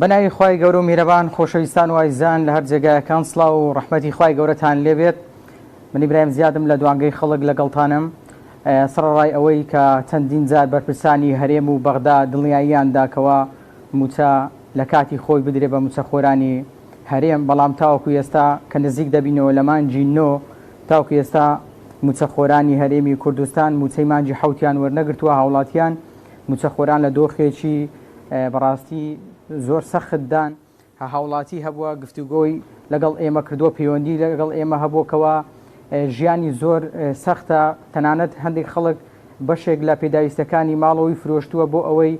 بەناوی خوای گەورە و میرەبان خۆشەویستان و ئایزان لە هەر جێگایەکان سڵاو و ڕەحمەتی خوای گەورەتان لێبێت من ئیبراهیم زیادم لە دوانگەی خەڵک لەگەڵتانم سەڕەڕای ئەوەی کە چەندین جار بەرپرسانی هەرێم و بەغدا دڵنیاییان دا کەوا مووچە لە کاتی خۆی بدرێ بە مووچەخۆرانی هەرێم بەڵام تاوەکو ئێستا کە نزیک دەبینەوە لە مانگی نۆ تاوەکو ئێستا مووچەخۆرانی هەرێمی کوردستان مووچەی مانگی حەوتیان وەرنەگرتووە هاوڵاتیان مووچەخۆران لە دۆخێکی بەڕاستی زۆر سەختدان. هاوڵاتی هەبووە گفتوگۆی لەگەڵ ئێمە کردووە، پەیوەندی لەگەڵ ئێمە هەبووە کەوا ژیانی زۆر سەختە، تەنانەت هەندێک خەڵک بەشێک لە پێداویستەکانی ماڵەوەی فرۆشتووە بۆ ئەوەی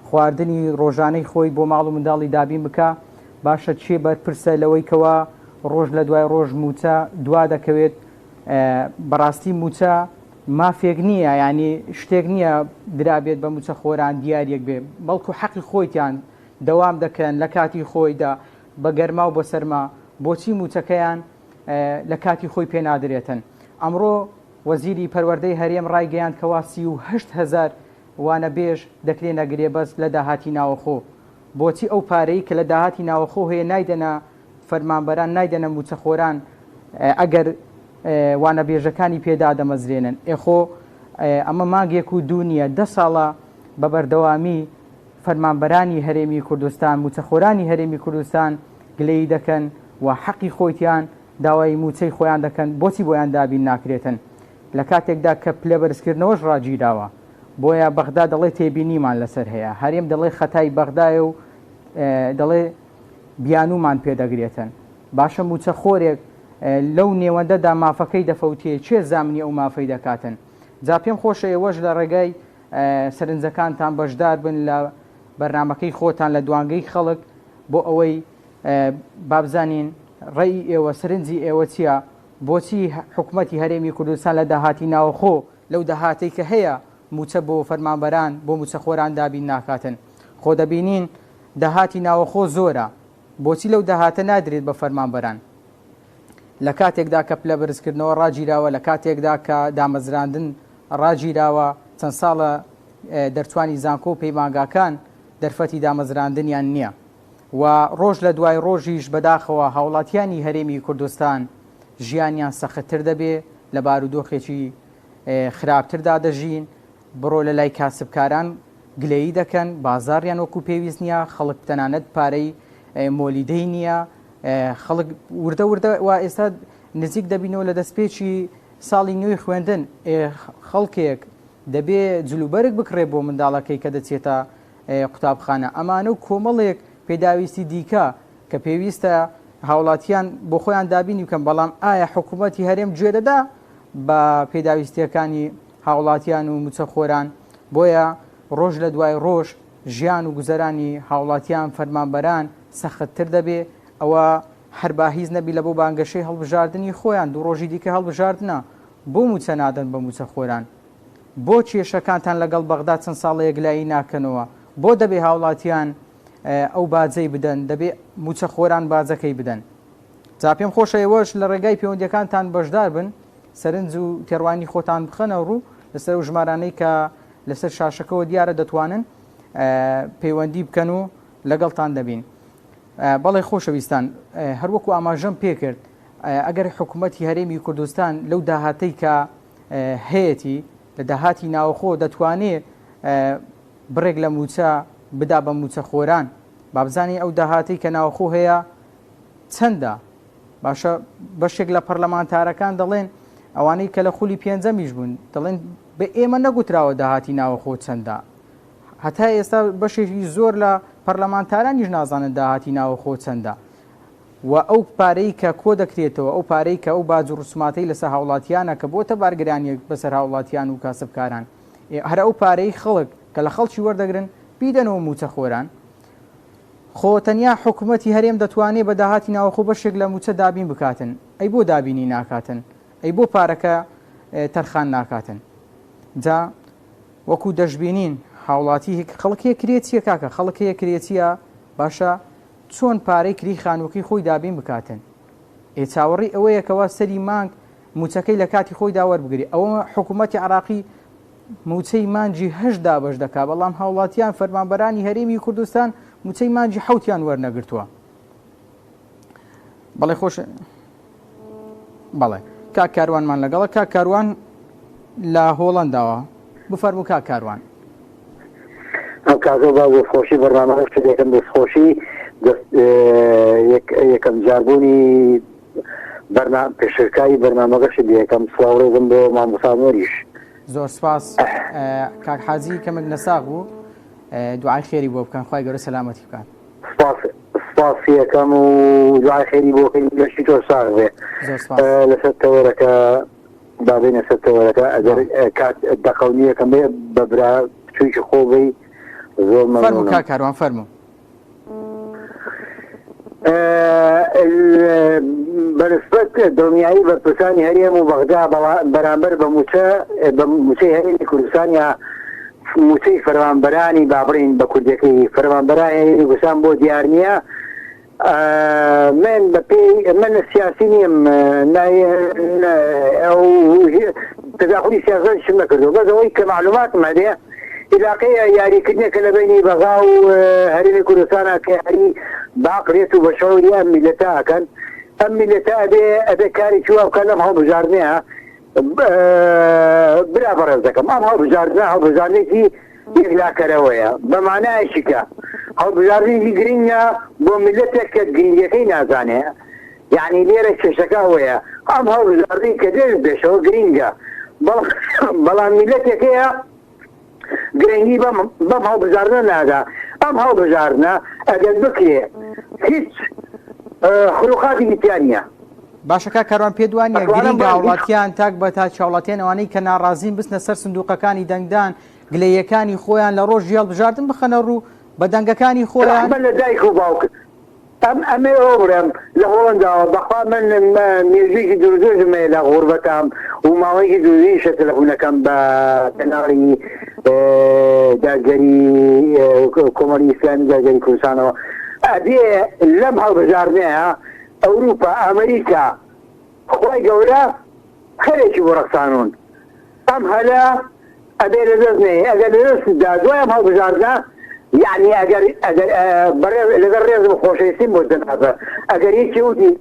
خواردنی ڕۆژانەی خۆی بۆ ماڵ و منداڵی دابین بکا. باشە کێ بەرپرسە لەوەی کەوا ڕۆژ لە دوای ڕۆژ مووچە دوا دەکەوێت؟ بەڕاستی مووچە مافێک نییە، یانی شتێک نییە درابێت بە مووچەخۆران دیاریەک بێ، بەڵکو حەقی خۆیتیان دەوام دەکەن لە کاتی خۆیدا بە گەرما و بە سەرما، بۆچی مووچەکەیان لە کاتی خۆی پێ نادرێتن؟ ئەمڕۆ وەزیری پەروەردەی هەرێم ڕایگەیاند کەوا 38,000 وانەبێژ دەکرێنە گرێبەست لە داهاتی ناوەخۆ، بۆچی ئەو پارەی کە لە داهاتی ناوەخۆ هەیە نایدەنە فەرمانبەران نایدەنە مووچەخۆران ئەگەر وانەبێژەکانی پێ دادەمەزرێنن؟ ئێ خۆ ئەمە مانگێک و دوو نییە، دە ساڵە بە بەردەوامی فەرمانبەرانی هەرێمی کوردستان، مووچەخۆرانی هەرێمی کوردستان گلەیی دەکەن و حەقی خۆیتیان داوای مووچەی خۆیان دەکەن، بۆچی بۆیان دابین ناکرێتن؟ لە کاتێکدا کە پلەبەرزکردنەوەش ڕاگیراوە. بۆیە بەغدا دەڵێ تێبینیمان لەسەر هەیە، هەرێم دەڵێ خەتای بەغدایە و دەڵێ بیانوومان پێ دەگرێتن. باشە مووچەخۆرێک لەو نێوەندەدا مافەکەی دەفەوتێ، کێ زامنی ئەو مافەی دەکاتن؟ جا پێم خۆشە ئێوەش لە ڕێگای سەرنجەکانتان بەشدار بن لە بەرنامەکەی خۆتان لە دوانگەی خەڵک بۆ ئەوەی بابزانین ڕێی ئێوە سەرنجی ئێوە چییە بۆچی حکوومەتی هەرێمی کوردستان لە داهاتی ناوەخۆ لەو داهاتەی کە هەیە مووچە بۆ فەرمانبەران بۆ مووچەخۆران دابین ناکاتن خۆ دەبینین داهاتی ناوەخۆ زۆرە بۆچی لەو داهاتە نادرێت بە فەرمانبەران لە کاتێکدا کە پلە بەرزکردنەوە ڕاگیراوە، لە کاتێکدا کە دامەزراندن ڕاگیراوە، چەند ساڵە دەرچوانی زانکۆ و پەیمانگاکان دەرفەتی دامەزراندنیان نییە و ڕۆژ لە دوای ڕۆژیش بەداخەوە هاوڵاتیانی هەرێمی کوردستان ژیانیان سەختتر دەبێ، لە بارودۆخێکی خراپتردا دەژین، بڕۆ لە لای کاسبکاران گلەیی دەکەن، بازاڕیان وەکو پێویست نییە، خەڵک تەنانەت پارەی مۆلیدەی نییە، خەڵک وردە وردە وا ئێستا نزیک دەبینەوە لە دەستپێکی ساڵی نوێی خوێندن، خەڵکێک دەبێ جلوبەرگ بکڕێ بۆ منداڵەکەی کە دەچێتە قوتابخانە، ئەمانە و کۆمەڵێک پێداویستی دیکە کە پێویستە هاوڵاتیان بۆ خۆیان دابینی بکەن، بەڵام ئایا حکوومەتی هەرێم گوێ دەدا بە پێداویستییەکانی هاوڵاتیان و مووچەخۆران، بۆیە ڕۆژ لە دوای ڕۆژ ژیان و گوزەرانی هاوڵاتیان، فەرمانبەران سەختتر دەبێ، ئەوە هەر با هیچ نەبی لە بۆ بانگەشەی هەڵبژاردنی خۆیان، دوو ڕۆژی دیکە هەڵبژاردنە، بۆ مووچە نادەن بە مووچەخۆران؟ بۆ کێشەکانتان لەگەڵ بەغدا چەند ساڵە یەکلایی ناکەنەوە؟ بۆ دەبێ هاوڵاتیان ئەو باجەی بدەن، دەبێ مووچەخۆران باجەکەی بدەن؟ جا پێم خۆشە ئێوەش لە ڕێگای پەیوەندیەکانتان بەشدار بن، سەرنج و تێڕوانینی خۆتان بخەنە ڕوو لەسەر ئەو ژمارانەی کە لەسەر شاشەکەوە دیارە دەتوانن پەیوەندی بکەن و لەگەڵتان دەبین. بەڵێ خۆشەویستان هەروەکو ئاماژەم پێکرد ئەگەر حکوومەتی هەرێمی کوردستان لەو داهاتەی کە هەیەتی لە داهاتی ناوەخۆ دەتوانێ بڕێک لە مووچە بدا بە مووچەخۆران بابزانین ئەو داهاتەی کە ناوخۆ هەیە چەندە باشە بەشێک لە پەرلەمانتارەکان دەڵێن ئەوانەی کە لە خولی پێنجەمیش بوون دەڵێن بە ئێمە نەگوتراوە داهاتی ناوەخۆ چەندە هەتا ئێستا بەشێکی زۆر لە پەرلەمانتارانیش نازانن داهاتی ناوەخۆ چەندە و ئەو پارەی کە کۆ دەکرێتەوە ئەو پارەی کە ئەو باج و ڕسوماتەی لەسەر هاوڵاتیانە کە بۆتە بارگرانیەک بەسەر هاوڵاتیان و کاسبکاران هەر ئەو پارەی خەڵک کە لە خەڵکی وەردەگرن بیدەنەوە مووچەخۆران خۆ تەنیا حکومەتی هەرێم دەتوانێ بە داهاتی ناوەخۆ بەشێک لە مووچە دابین بکاتن، ئەی بۆ دابینی ناکاتن؟ ئەی بۆ پارەکە تەرخان ناکاتن؟ جا وەکو دەشبینین هاوڵاتی خەڵک هەیە کرێچیە کاکە خەڵک هەیە کرێچیە باشە چۆن پارەی کری خانووەکەی خۆی دابین بکاتن؟ ئێ چاوەڕێی ئەوەیە کەوا سەری مانگ مووچەکەی لە کاتی خۆیدا وەربگرێ ئەوە حکوومەتی عراقی مووچەی مانگی هەشت دابەش دەکا، بەڵام هاوڵاتیان فەرمانبەرانی هەرێمی کوردستان مووچەی مانگی حەوتیان وەرنەگرتووە. بەڵێ خۆش بەڵێ کاک کاروانمان لەگەڵە کاک کاروان لە هۆڵەنداوە بفەرموو کاک کاروان. ئەم کاکە با دەستخۆشی بەرنامەکە شت یەکەم دەستخۆشی یەکەم جاربوونی بەرنا پێشکەشکاری بەرنامەکەشت یەکەم سڵاو ڕێزم بۆ مامۆستا نوریش. زۆر سپاس کاک حاجی کەمێک نەساغ بوو دوعای خێری بۆ بکەن خوای گەورە سەلامەتی بکات. سپاس سپاسی ئەکەم و دوعای خێری بۆ کەین لەشی تۆ ساغ بێ. زۆر سپاس. لەسەر تەوەرەکە با بێینە سەر تەوەرەکە ئەگەر کات دەقە و نییەکەم بێ بە برا بچووکی خۆ بی زۆر فەرموو مەمنونم. کاک کاروان فەرموو. بەنسبەت دڵنیایی بەرپرسانی هەرێم و بەغدا بەرامبەر بە مووچە بە مووچەی هەرێمی کوردستان یا مووچەی فەرمانبەرانی با بڵێین بە کوردیەکەی فەرمانبەرانی هەرێمی کوردستان بۆ دیار نییە من بە پێی من سیاسی نیم ئەو تەداخلی سیاسەتیشم نەکردووە بەس ئەوەی کە مەعلوماتم هەبێ عیلاقەی یاریکردنێکە لە بەینی بەغا و هەرێمی کوردستانا کە یاری بە عەقڵیەت و بە شعوری ئەم میللەتە ئەکەن ئەم میللەتە ئەبێ ئەبێ کارێکی وا بکات لەم هەڵبژاردنەیا برا بەڕێز دەکەم ئەم هەڵبژاردنە هەڵبژاردنێکی یەکلاکەرەوەیە بە مانایەکی کە هەڵبژاردنێکی گرنگە بۆ میللەتێک کە گرنگیەکەی نازانێ یەعنی لێرە کێشەکە ئەوەیە ئەم هەڵبژاردنەی کە دێتە پێشەوە گرنگە بەڵام میللەتێک هەیە گرنگی بەم بەم هەڵبژاردنە نادا ئەم هەڵبژاردنە ئەگەر بکرێ هیچ خروقاتێکی تیا نییە. باشە کاک کاروان پێت وا نییە ئەتوانم گرینگە بڵێم هیچ هاوڵاتیان تاک بە تاکی هاوڵاتیان ئەوانەی کە ناڕازین بچنە سەر سندوقەکانی دەنگدان گلەییەکانی خۆیان لە ڕۆژی هەڵبژاردن بخەنە ڕوو بە دەنگەکانی خۆیان؟ ڕەحمە لە دایک و باوک ئەم ئەمەی ئەوە بڵێم لە هۆڵەنداوە بەخوا من مێژوویەکی دوورودرێژم هەیە لە غوربەتام و ماوەیەکی دوورودرێژیشە تەلەفونەکەم بە کەناڵی دادگەری کۆمەڵی ئیسلامی دادگەری کوردستانەوە ئەبێ لەم هەڵبژاردنەیە ئەوروپا ئەمریکا خوای گەورە هەلێکی بۆ ڕەخسانوون ئەم هەلە ئەبێ لە دەست نەیەی ئەگەر لە دەستت دا دوای ئەم هەڵبژاردنە یەعنی ئەگەر ئەگەر بەڕێز لەگەڵ ڕێزم و خۆشەویستیم بۆ جەنابت ئەگەر یەکێ وتی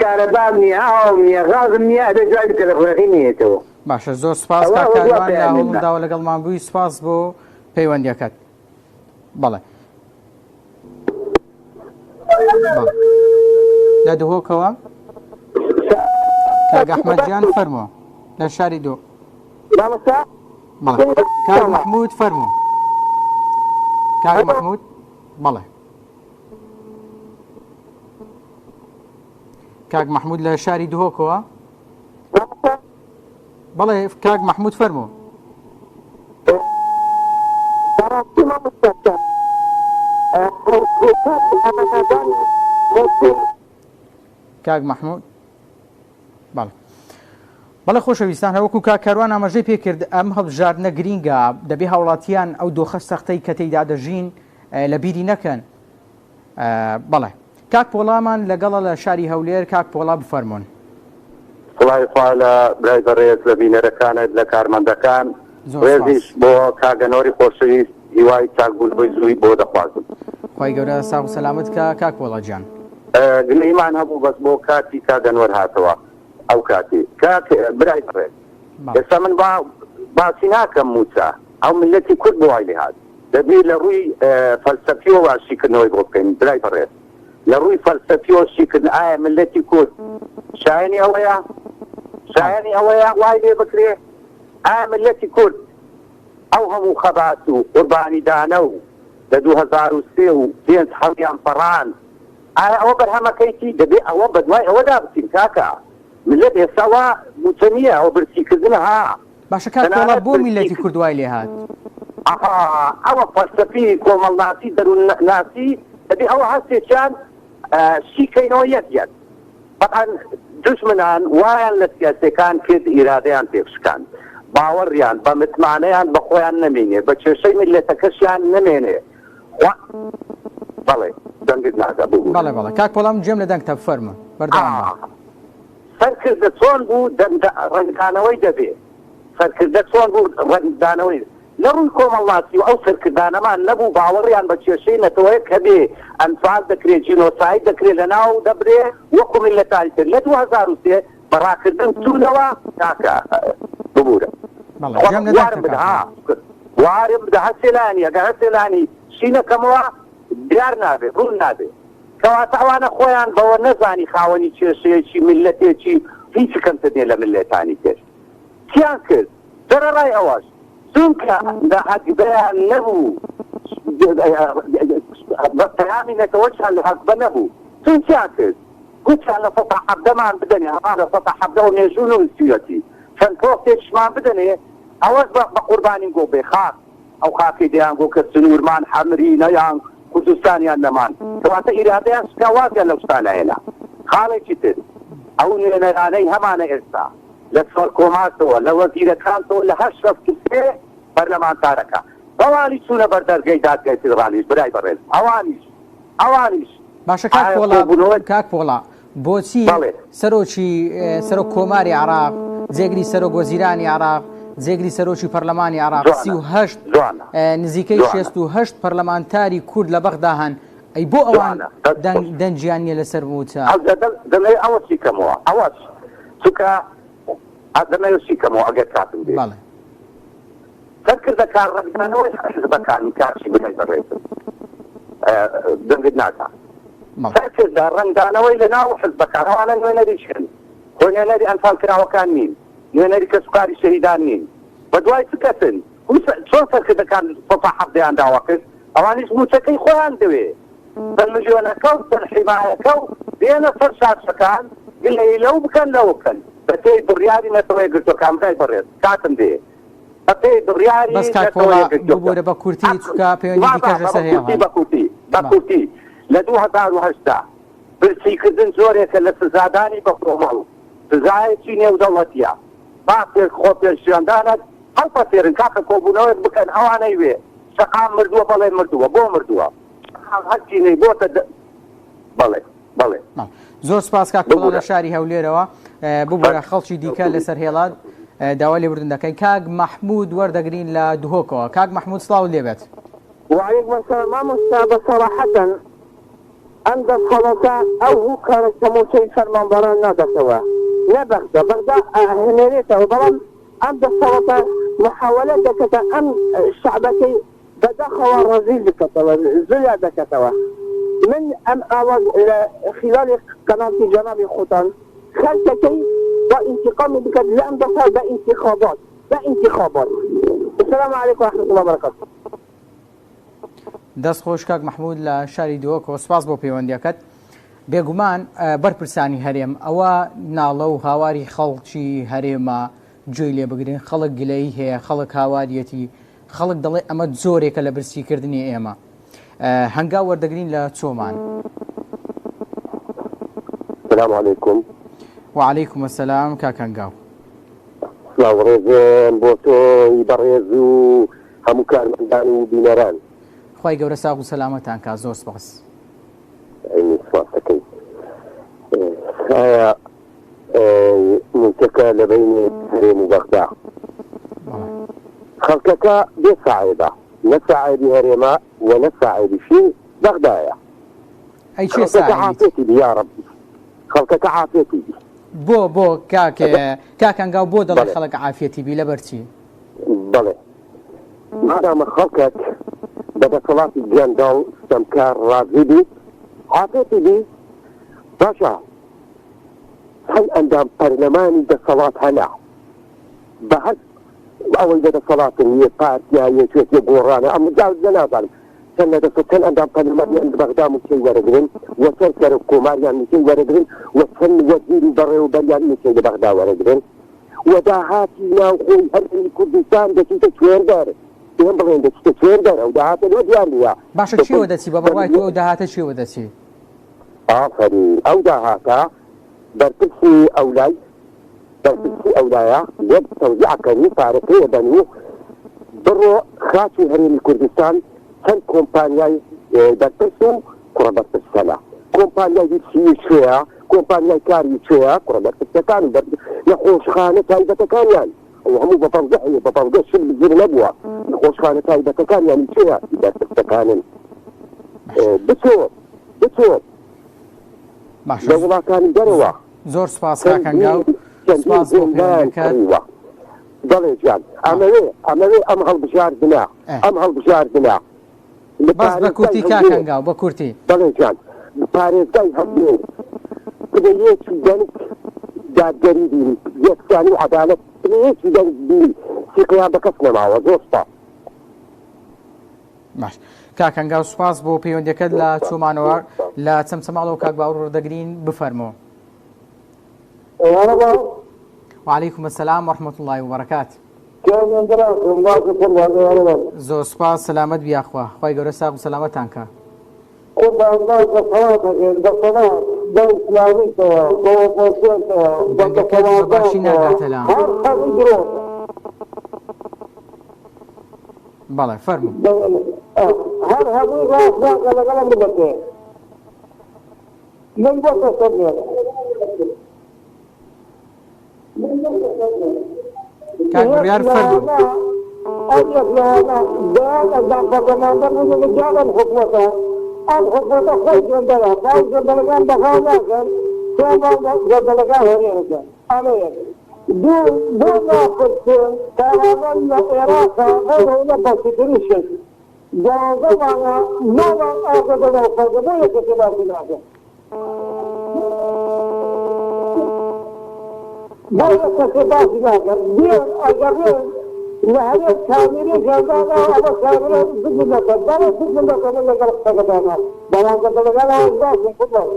کارەبام نییە ئاوم نییە غازم نییە ئەبێ جوابی تەلەفۆنەکەی نەیەتەوە. باشە زۆر سوپاس ئەوە کاک ئەوە دوا کاروان لە پەیامی منە. هەوڵمداوە لەگەڵمان بووی سوپاس بۆ پەیوەندیەکەت بەڵێ. لە دهۆکەوە کاک ئەحمەد گیان فەرموو لە شاری دۆ کاک مححمود فەرموو کاک مححمود بەڵێ کاک مححمود لە شاری دهۆکەوە بەڵێ کاک مەحمود فەرموو. بەڕاستی مامۆستا گیان هۆکاری ئەمە نەدانی مووچەی. کاک مەحمود بەڵێ. بەڵێ خۆشەویستان هەروەکو کاک کاروان ئاماژەی پێکرد ئەم هەڵبژاردنە گرینگە دەبێ هاوڵاتیان ئەو دۆخە سەختەی کە تێیدا دەژین لە بیری نەکەن بەڵێ کاک پۆڵامان لەگەڵە لە شاری هەولێر کاک پۆڵا بفەرموون. سڵاوی خوا لە برای بەڕێز لە بینەرەکانت لە کارمەندەکان زۆر سپاس. ڕێزیش بۆ کاک ئەنوەری خۆشەویست هیوای چاکبوونەوەی زووی بۆ دەخوازم. خوای گەورە ساغ و سەلامەت کا کاک پۆڵا گیان. گلەییمان هەبوو بەس بۆ کاتی کاک ئەنوەر هاتەوە ئەو کاتی کاک برای بەڕێز بەڵێ. ئێستا من با باسی ناکەم مووچە ئەو میللەتی کورد بۆ وای لێهات دەبی لە ڕووی فەلسەفیەوە شیکردنەوەی بۆ بکەین برای بەڕێز لە ڕووی فەلسەفیەوە شیکردن ئایا میللەتی کورد شایەنی ئەوەیە شایەنی ئەوەیە وای لێ بکرێ ئایا میللەتی کورد ئەو هەموو خەبات و قوربانیدانە و لە 2003 و پێنج هەڵیان پەڕاند ئایا ئەوە بەرهەمەکەیتی دەبێ ئەوە بەدوای ئەوەدا بچین کاکە میللەت ئێستا وا مووچە نییە ئەوە برسیکردنە ها باشە کاک پۆڵا تەنانەت بۆ برسی میللەتی کورد وای لێهات؟ ئەها ئەوە فەلسەفی کۆمەڵناسی دەروون ناسی دەبێ ئەوە هەستێکیان شی کەینەوە یەک یەک تەبعەن دوژمنان وایان لە سیاسیەکان کرد ئیرادەیان تێک شکاند باوەڕیان بە متمانەیان بە خۆیان نەمینێ بە کێشەی میللەتەکەشیان نەمێنێ خوا بەڵێ دەنگت ناگا ببورە. بەڵێ بەڵێ کاک پۆڵا من گوێم لە دەنگتە بفەرموو بەردەوام بە. ئا سەرکردە چۆن بوو دەنگ ڕەنگدانەوەی دەبێ سەرکردە چۆن بوو ڕەنگدانەوەی. لە ڕووی کۆمەڵناسی و ئەو سەرکردانەمان نەبوو باوەڕیان بە کێشەی نەتەوەیەک هەبێ، ئەنفال دەکرێ، جینۆساید دەکرێ، لەناو دەبرێ وەکو میللەتانی تر. لە 2003 بە ڕاکردن چوونەوە. کاکە ببورە بەڵێ گوێم لە دەنگتە وارم بدە کاک ها وارم بدە هەرسێ لایەنی ئەگەر هەرسێ لایەنی شی نەکەمەوە دیار نابێ ڕوون نابێ کەواتە ئەوانە خۆیان بەوە نەزانی خاوەنی کێشەیەکی میللەتێکی هیچ کەمتر نیە لە میللەتانی تر چیان کرد سەرەڕای ئەوەش چونکە لە هەگبەیان نەبوو بە پەیامی نەتەوەشیان لە هەگبە نەبوو چون چیان کرد گوتیان 17% مان بدەنێ ئەها 17% و مێژوو نووسیوەتی چەند پۆستێکیشمان بدەنێ ئەوەش بە قوربانی گۆ بێ خاک ئەو خاکەی دەیانگۆ کە سنوورمان حەمرینە یان کوردستان یان نەمان کەواتە ئیرادەیان شکا وازیان لەو شتانە هێنا خاڵێکی تر ئەو نوێنەرانەی هەمانە ئێستا لە سەرکۆمارتەوە لە وەزیرەکانتەوە لە هەر 63 پەرلەمانتارەکە بەوانیش چوونە بەر دەرگەی دادگای فیدڕالیش برای بەڕێز ئەوانیش ئەوانیش باشە کاک پۆڵا کاک پۆڵا بۆچی سەرۆکی سەرۆک کۆماری عراق جێگری سەرۆک وەزیرانی عراق جێگری سەرۆکی پەرلەمانی عراق 38 نزیکەی 68 پەرلەمانتاری کورد لە بەغدا هەن ئەی بۆ ئەوان دەنگیان نییە لەسەر مووچە؟ دەمەوێت ئەوە شیکەمەوە ئەوەش چونکە دەمەوێت شیکەمەوە ئەگەر کاتم بێ سەرکردەکان ڕەنگدانەوەی حیزبەکانی کاکی برای بەڕێزم دەنگت ناکا سەرکردە ڕەنگدانەوەی لە ناو حزبەکان ئەوانە نوێنەری چن خۆ نوێنەری ئەنفال کراوەکان نین نوێنەری کەسوکاری شەهیدان نین بە دوای چ کەسن چۆن سەرکردەکان سەتا حەفتەیان داوا کرد ئەوانیش موچەکەی خۆیان دەوێ بە ملیۆنەکە و چەند حیمایەکە و بێنە سەر شاشەکان گلەیی لەو بکەن لەوە بکەن بەپێی بڕیاری نەتەوە یەکگرتوەکان برای بەڕێز کاتم دێ بەپێی بڕیاری بەس کاک نەتەوە پۆڵا یەکگرتووەکان ببورە بە کورتی چونکە پەیوەندی دیکەش لەسەر هێڵ هەن. بە کورتی بە کورتی لە 2008 دا برسیکردن جۆرێکە لە سزادانی بە کۆمەڵ سزایەکی نێودەوڵەتیە با پێ خۆپێشاندانە هەڵپەسێرن کاکە کۆبوونەوەیەک بکەن ئەوانەی وێ شەقام مردووە بەڵێ مردووە بۆ مردووە شەقام هەرچی نەی بۆتە بەڵێ. بەڵێ. زۆر سپاس کاک پۆڵا لە شاری هەولێرەوە ببورە خەڵکی دیکە لەسەر هێڵات داوا لێبوردن دەکەین کاک مەحمود وەردەگرین لە دهۆکەوە کاک مەحمود سڵاو لێبێت. وعلیکم السلام مامۆستا بە سەراحەتەن ئەم دەسەڵاتە ئەو هۆکارە کە موچەی فەرمانبەران ناداتەوە نە بەغدا بەغدا ئەهێنێرێتەوە بەڵام ئەم دەسەڵاتە محاوەلە دەکەتە ئەم شەعبەکەی بەداخەوە ڕەزیل دەکەتەوە زلە دەکەتەوە من ئەم ئاواز لە خیلالی قەناتی جەنابی خۆتان خەلکەکەی با ئینتیقامی بکات لە ئەم دەسا بە ئینتیخابات بە ئینتیخابات السلام علیکم ورحمة الله وبرکاته. دەست خۆش کاک مەحمود لە شاری دهۆکەوە سوپاس بۆ پەیوەندیەکەت. بێگومان بەرپرسانی هەرێم ئەوە ناڵە و هاواری خەڵکی هەرێمە گوێی لێ بگرن خەڵک گلەیی هەیە خەڵک هاواریەتی خەڵک دەڵێ ئەمە جۆرێکە لە برسیکردنی ئێمە. هەنگاو وەردەگرین لە چۆمان. سلام علیکم. وعلیکم السلام کاک هەنگاو. سڵاو ڕێزم بۆ تۆی بەڕێز و هەموو کارمەندان و بینەران. خوای گەورە ساغ و سەلامەتان کا زۆر سپاس. ئەی سپاس دەکەین. ئایا مووچەکە لە بەینی هەرێم و بەغدا. خەڵکەکە بێ ساعێبە، نە ساعێبی هەرێمە و نە ساعێبیشی بەغدایە. ئەی کێ خەڵکەکە ساعێبیت؟ عافێتی بی یاڕەبی، خەڵکەکە عافێتی بی. بۆ بۆ کاک کاک هەنگاو بۆ دەڵێ بەڵێ. خەڵک عافیەتی بی لەبەر چی؟ بەڵێ مادامە خەڵکەک بە دەسەڵاتی گەندەڵ ستەمکار ڕازی بی عافێتی بی باشە چەند ئەندام پەرلەمانی دەسەڵات هەنە بە هەر ئەوەی لە دەسەڵاتن یە پارتیا یەکێتیە گۆڕانە ئەم جا نازانم چەند لە دەسە چەند ئەندام پەرلەمانیان لە بەغدا مووچەی وەرەگرن و چەند سەرۆک کۆماریان مووچەی وەرەگرن و چەند وەزیر و بەڕێوەبەریان مووچەی لە بەغدا وەرەگرن و داهاتی ناوخۆی هەرێمی کوردستان دەچیتە کوێندەر پێم بڵێن دەچیتە کوێندەر ئەو داهاتە لۆ دیار نییە باشە چیەوە دەچی بە بڕوای تۆ ئەو داهاتە چیەوە دەچی؟ ئافەرین ئەو داهاتە بەرپرسی ئەولای بەرپرسی ئەولایە لێت تەوزیع کەن و پارەکەی ئەبەن و بڕۆ خاکی هەرێمی کوردستان چەند کۆمپانیای بەرپرس و کوڕە بەرپرس هەنە کۆمپانیای هیچی کوێیە کۆمپانیای کاری کوێیە کوڕە بەرپرسەکان و نەخۆشخانە تایبەتەکانیان ئەو هەموو بە بەڵگە هەیە بە بەڵگە شت بزر نەبووە. نەخۆشخانە تایبەتەکان یانی کێ بەرپرسەکانن؟ بچۆ بچۆ باشە لە وڵاتانی دەرەوە زۆر سپاس کاک هەنگاو چەندین سپاس بۆ زیندان پەیوەندەکەت کڕیوە. بەڵێ گیان ئەمەوێ ئەمەوێ ئەم هەڵبژاردنە ئێ. ئەم هەڵبژاردنە لە بەس بە پارێزگای کورتی کاک هەولێر هەنگاو بە کورتی. بەڵێ گیان پارێزگای هەولێر پلەیەکی دەنگ دادگەری بینی یەکسانی و عەدالەت پلەیەکی دەنگ بینی سیقەیان بە کەس نەماوە زۆر سوپاس. باش کاک هەنگاو سوپاس بۆ پەیوەندەکەت لە چۆمانەوە لە چەمچەماڵەوە کاک باوەڕ وەردەگرین بفەرموو. وعلیکم السلام ورحمة الله وبرکات. زۆر سوپاس سەلامەت بی یاخوا خوای گەورە ساغ و سەلامەتان کا. دەنگەکەت بە باشی ناگاتە لام. بەڵێ فەرموو. هەر هەمووی ڕاست ناکە لەگەڵ ئەم ملەتەیە من بۆ کەسەر نێرە. کاک بڕیار فەرموو. ئەم یەک لایەنە دەیان ئەندام پەرلەماندەر بوون و جا ئەم حکومەتە ئەم حکومەتە خۆی گەندەڵە باو گەندەڵەکان بەغا ناکەن خۆیان باو گەندەڵەکان هەرێ ئەمە یەک دوو بۆ ناپرسن تاوانان لە ئێراقا بۆ نمونە بەسیترین شت 12 مانگە نۆ مانگ ئاو دەدەنەوە خەڵکە بۆ یەکێتی باسی ناکەن بۆ یەکەسێ باسی ناکەن بێن ئەگەڕێن لە هەرێم کامیرەیان داناوە ئەمە کامیرە ضد ملەتە بەڵێ ضد ملەتە من لەگەڵ قسەکەتانە بەڵام گەندەڵەکان ئەوان باشن قوربان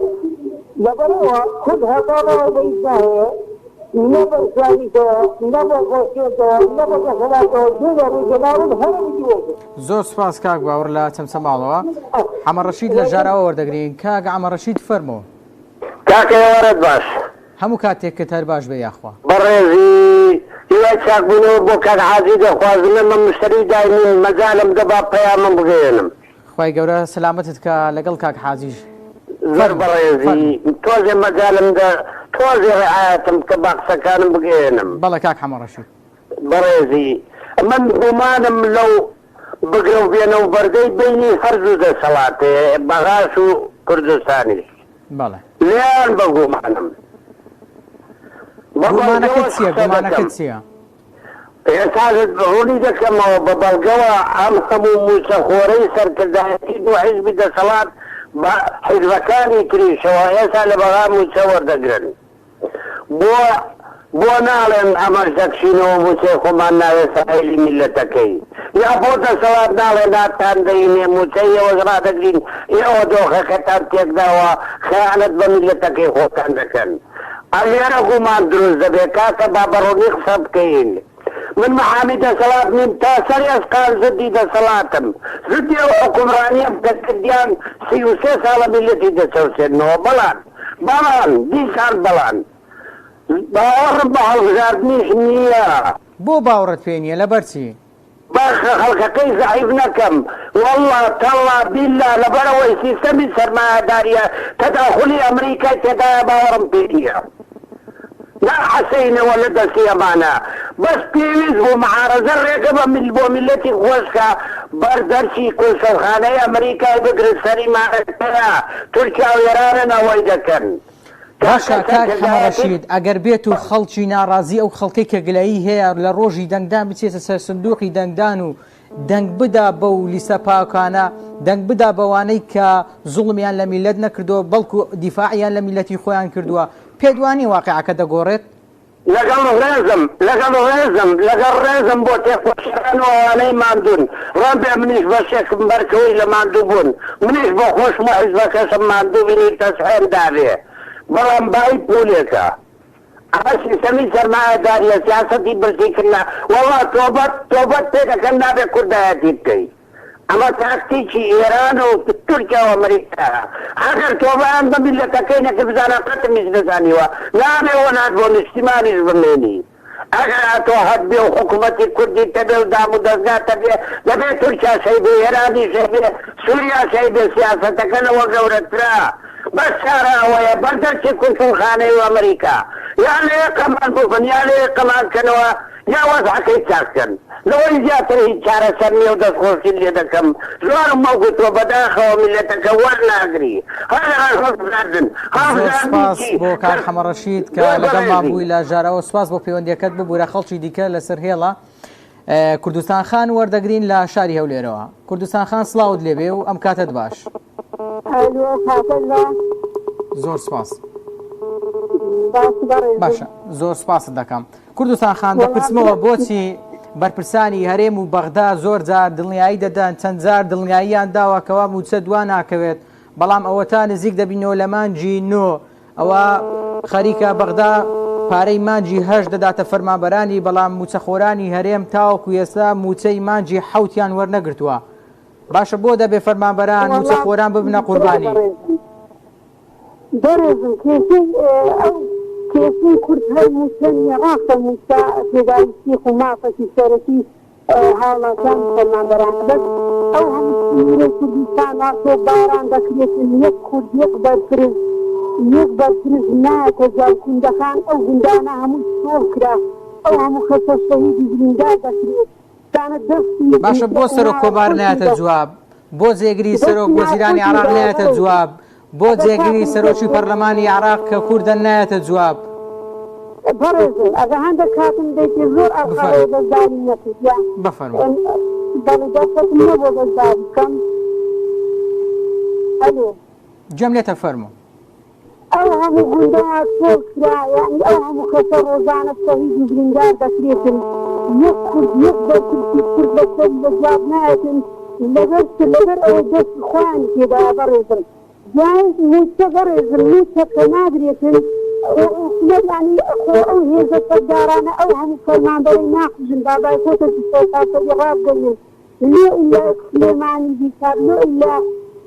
لەبەرئەوە کورد هەتا ماوە بە هیچ ناهەیە نە بە ئیسلامیشەوە نە بە ئۆپۆزسیۆنتەوە نە بە دەسەڵاتەوە دوو لە ڕووی جەنابم هەرەمی دووەکە. زۆر سوپاس کاک باوەڕ لە چەمچەماڵەوە حەمە ڕەشید لە ژاراوە وەردەگرین کاک عەمە ڕەشید فەرموو. کاکە ئێوارەت باش. هەموو کاتێکت هەر باش بێ یاخوا. بەڕێزی هیوای چاکبوونەوە بۆ کاک حاجی دەخوازم ئێمە مشتەری دایمین مەجالم بدە با پەیامم بگەیەنم. خوای گەورە سەلامەتت کا لەگەڵ کاک حاجیش. زۆر فەرموو بەڕێزی فەرموو. تۆزێ مەجالم دە تۆزێ ڕعایەتم بکە با قسەکانم بگەیەنم. بەڵێ کاک حەمە ڕەشید. بەڕێزی من گومانم لەو بگرە و بێنە و بەردەی بەینی هەردوو دەسەڵاتێ بەغاش و کوردستانیش. بەڵێ. لێیان بە گومانم. بە گومانەکەت بەڵگەوەش چیە؟ قسە گومانەکەت دەکەم. چیە؟ ئێستا ڕوونی دەکەمەوە بە بەڵگەوە ئەم هەموو مووچەخۆرەی سەرکردایەتی دوو حیزبی دەسەڵات بە حیزبەکانی تریشەوە ئێستا لە بەغا مووچە وەردەگرن بۆ بۆ ناڵێن ئەمەش دەکشینەوە مووچەی خۆمان ناوێ سایلی میللەتەکەی یا بۆ دەسەڵات ناڵێ ناتان دەینێ مووچەی ئێوەش ڕادەگرین ئێوە دۆخەکەتان تێکداوە خەیانەت بە میللەتەکەی خۆتان دەکەن. ئەلێرە گومان دروست دەبێ کاکە با بە ڕوونی قسە بکەین من محامی دەسەڵات نیم تا سەر ئێسقان زدی دەسەڵاتم زدی ئەو حوکمڕانیەم کە کردیان 33 ساڵە میللەتی دەچەوسێننەوە بەڵام بەڵام دیسان بەڵام باوەڕم بە هەڵبژاردنیش نییە. بۆ باوڕت پێ نییە لەبەر چی؟ باشە خەڵکەکەی زەعیف نەکەم واللە تاللە بیللە لەبەرئەوەی سیستەمی سەرمایەداریە تەداخولی ئەمریکای تێدایە باوەڕم پێی نیە ناحەسێینەوە لە دەستی ئەمانە بەس پێویست بوو معارەزە ڕێگە بە بۆ میللەتی خۆشکە بەر دەرچی کونسەڵخانەی ئەمریکای بگرن سەری مانەکەیە تورکیا و ئێرانن ئەوەی دەکەن باشە کاک حەمە ڕەشید ئەگەر بێت و خەڵکی ناڕازی ئەو خەڵکەی کە گلەیی هەیە لە ڕۆژی دەنگدان بچێتە سەر سندوقی دەنگدان و دەنگ بدا بەو لیستە پاکانە دەنگ بدا بەوانەی کە زوڵمیان لە میلەت نەکردووە بەڵکو دیفاعیان لە میلەتی خۆیان کردووە پێت وانیە واقیعەکە دەگۆڕێت؟ لەگەڵ ڕێزم لەگەڵ ڕێزم لەگەڵ ڕێزم بۆ تێکۆشەران و ئەوانەی ماندوون ڕەنبێ منیش بەشێکم بەرکەوەی لە ماندوو بوون منیش بۆ خۆشم و حیزبەکەشم ماندوو بین و تەسحێم دابێ بەڵام بایی پولێکە ئەمە سیستەمی سەرمایەداریە سیاسەتی برسی کردنە وەڵا تۆبەت تۆبەت پێ دەکەن نابێ کوردایەتی بکەی. ئەمە تاکتیکی ئێران و تورکیا و ئەمریکایە. ئەگەر تۆبەیان بە میللەتەکەی نەکرد بزانە قەتم هیچ نەزانیوە نابێ وەلات بۆ نیشتیمانیش بمێنی. ئەگەر ئەتۆ هەت بێ و حکومەتی کوردیت هەبێ و دام و دەزگات هەبێ دەبێ تورکیاش هەیبێ ئێرانیش هەیبێ سوریاش هەیبێ سیاسەتەکە لەوە گەورەترە. بەس چارە ئەوەیە بەردەرچی کونسوڵخانەی و ئەمریکا یا لە یەکەمان ببن یا لە یەکەمان کەنەوە. یا وەزعەکەی چاک کەن لەوەی زیاتر هیچ چارەسەر نیە و دەستخۆشیت لێ دەکەم زۆرم بۆ گوتوە بەداخەوە میللەتەکە وەرناگری هەر هەڵبژاردن زۆر هەڵبژاردنی سپاس چی بۆ کاک کەس حەمەڕەشید کە زۆر لەگەڵمان بەڕێزی. بووی لە ژارەوە سپاس بۆ پەیوەندیەکەت ببورە خەڵکی دیکە لەسەر هێڵە کوردستان خان وەردەگرین لە شاری هەولێرەوە کوردستان خان سڵاوت لێبێ و ئەم کاتەت باش. ئەلۆ کاتت باش. زۆر سپاس. باش بەڕێزم. باشە زۆر سپاست دەکەم. کوردستان خان وەڵا دەپرسمەوە بۆچی بەرپرسانی هەرێم و بەغدا زۆر جار دڵنیایی دەدەن چەند جار دڵنیاییان داوە کەوا مووچە دوا ناکەوێت بەڵام ئەوەتا نزیک دەبینەوە لە مانگی نۆ ئەوە خەریکە بەغدا پارەی مانگی هەشت دەداتە فەرمانبەرانی بەڵام مووچەخۆرانی هەرێم تاوەکو ئێستا مووچەی مانگی حەوتیان وەرنەگرتووە باشە بۆ دەبێ فەرمانبەران وەڵا مووچەخۆران ببنە برای قوربانی؟ بەڕێزم بەڕێزم کێشەی ئەو کێشەی کورد هەر مووچە نییە ڕاستە مووچە پێداویستیەک و مافەکی سەرەکی هاوڵاتیان و فەرمانبەرانە بەس ئەو هەموو سنوورەی کوردستان وا تۆپباران دەکرێتن یەک کورد یەک بەرپرس یەک بەرپرس نایەتە جای گوندەکان ئەو گوندانە هەمووی چۆڵ کرا ئەو هەموو کەسە شەهید و بریندار دەکرێت دانە دەستی باشە بۆ سەرۆک کۆمار ناوخۆشی نایەتە دە جواب بۆ جێگری دەستی سەرۆک وەزیرانی ناوخۆشی عێراق دایە نایەتە بەڕێزم جواب بۆ ئەگەر جێگری کاتم سەرۆکی دەیتێ پەرلەمانی عێراق کە کوردە نایەتە جواب؟ بەڕێزم ئەگەر هەندێک کاتم دەیتێ زۆر ئەڵقەوەیە بفەرموو بەشداریم نەکردیە بفەرموو. بەڵێ دەرفەتم نەبووە بەشداری بکەم ئەلۆ. گوێم لێتە فەرموو. ئەو هەموو گوندە چۆڵ کرا یانی ئەو هەموو کەسە ڕۆژانە شەهید و بریندار دەکرێتن یەک کورد یەک بەرپرسی کورد لە سەری لە جواب نایەتن لەبەر چ لەبەر ئەوەی دەستی خۆیانی تێدایە بەڕێزم دوای موچە بەڕێزم موچە کە نادرێتن خۆ حکومەت یانی خۆ ئەو هێزە چەکدارانە ئەو هەموو فەرمانبەرەی ناکوژن با بایکۆتێکی سەرتاسەری ڕابگەینن لۆ ئیلا سلێمانی بیکات لۆ ئیلا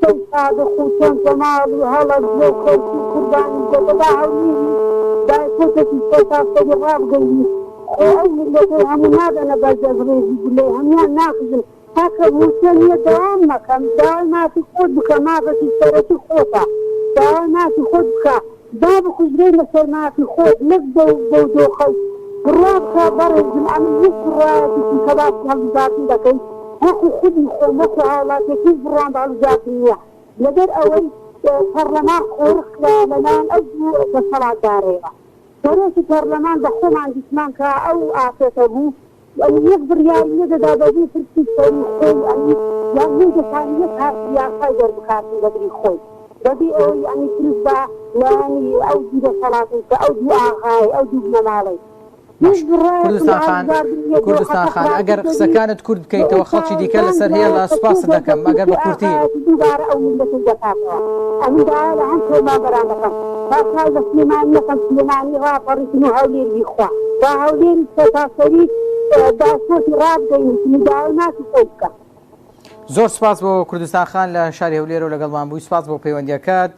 سەی سادق و چەمچەماڵ و هەڵەبجە و کەرکوک قوربانی بدە با هەولێری بایکۆتێکی سەرتاسەری ڕابگەینی خۆ ئەو میللەتەی هەموو نادەنە بەر دەستڕێژی گولەی هەموویان ناکوژن کاکە موچە نیە دەوام مەکە داوای مافی خۆت بکە مافەکی سەرەکی خۆتە داوای مافی خۆت بکە با بکوژرێی لەسەر مافی خۆت نەک بەو بەو دۆخەی بڕوا بکە بەڕێزم ئەمن هیچ بڕوایەکیشم کە باسی هەڵبژاردن دەکەی وەکو خودی خۆم وەکو هاوڵاتیەک هیچ بڕوام بە هەڵبژاردن نیە لەبەر ئەوەی پەڕلەمان قۆرخ کرایە لەلایەن ئەو دوو دەسەڵاتدارەیەوە سەرۆکی پەڕلەمان بە خۆمان دیتمان کە ئەو ئافرەتە بوو یانی یەک بڕیاری نەدەدا بەبێ پرسی سەری خۆی یانی یان نەیدەتوانی یەک هارتی یاسای دەربکاتن لەبری خۆی بەبێ ئەوەی یانی پرس بە لایەنی ئەو دوو دەسەڵاتەی بکا ئەو دوو ئاغایەی ئەو دوو بنەماڵەی باش هیچ بڕوایەکم کوردستان بە خان هەڵبژاردن نییە کوردستان دۆخەکە خان خراپتر ئەگەر دەبی قسەکانت کورت لە بکەیتەوە خەڵکی ئێستاوە دیکە جان لەسەر دوایە هێڵە کە سوپاست تۆ دەکەم ئەگەر بەرپرسی بە کورتی ئاغایەتی دووبارە ئەو میللەتەی دەکاتەوە ئەمن داوا لە هەم فەرمانبەران دەکەم با چاو لە سلێمانی نەکەن سلێمانی ڕاپەڕیتن و هەولێر بیخوا با هەولێری سەرتاسەری بایکۆتی ڕابگەینیتن و داوای مافی خۆی بکا. زۆر سوپاس بۆ کوردستان خان لە شاری هەولێرەوە لەگەڵمان بووی سوپاس بۆ پەیوەندیەکەت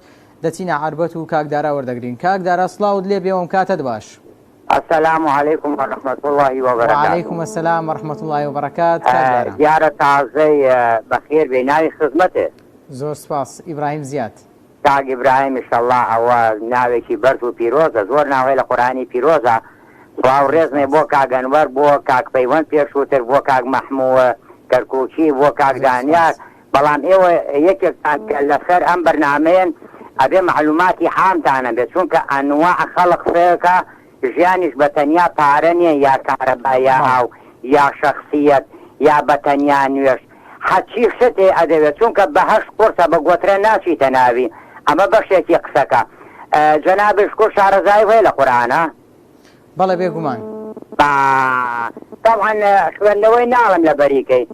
دەچینە عەربەت و کاک دارا وەردەگرین کاک دارا سڵاوت لێ بێ و ئەم کاتەت باش. السلام علیکم و رحمة اللە و برکاته. وعلیکم السلام و رحمة اللە و برکات کاک دارا. دیارە تازەی بەخێر بێی ناوی خزمەتت. زۆر سوپاس ئیبراهیم زیاد. کاک ئیبراهیم ئیشەڵا ئەوە ناوێکی بەرز و پیرۆزە زۆر ناو هەیە لە قورئانی پیرۆزا سڵاو ڕێزمێ بۆ کاک ئەنوەر بۆ کاک پەیوەند پێشووتر بۆ کاک مەحموو کەرکوکی بۆ کاک زۆر دانیار سوپاس. بەڵام ئێوە یەکێکتان کە لەسەر ئەم بەرنامەیەن ئەبێ مەعلوماتی عامتان هەبێت چونکە ئەنواع خەڵق قسەکا ژیانیش بە تەنیا پارە نیە یا کارەبا یا بەڵێ. ئاو یا شەخسیەت یا بە تەنیا نوێژ هەرچی شت هەیە ئەدەوێت چونکە بەهەشت قورسە بە گۆترە ناچیتە ناوی ئەمە بەشێکی قسەکە جەنابش کورد شارەزایی هەیە لە قورئانا؟ بەڵێ بێ گومان. با تەبعەن خوێندنەوەی ناڵێم لەبەری کەی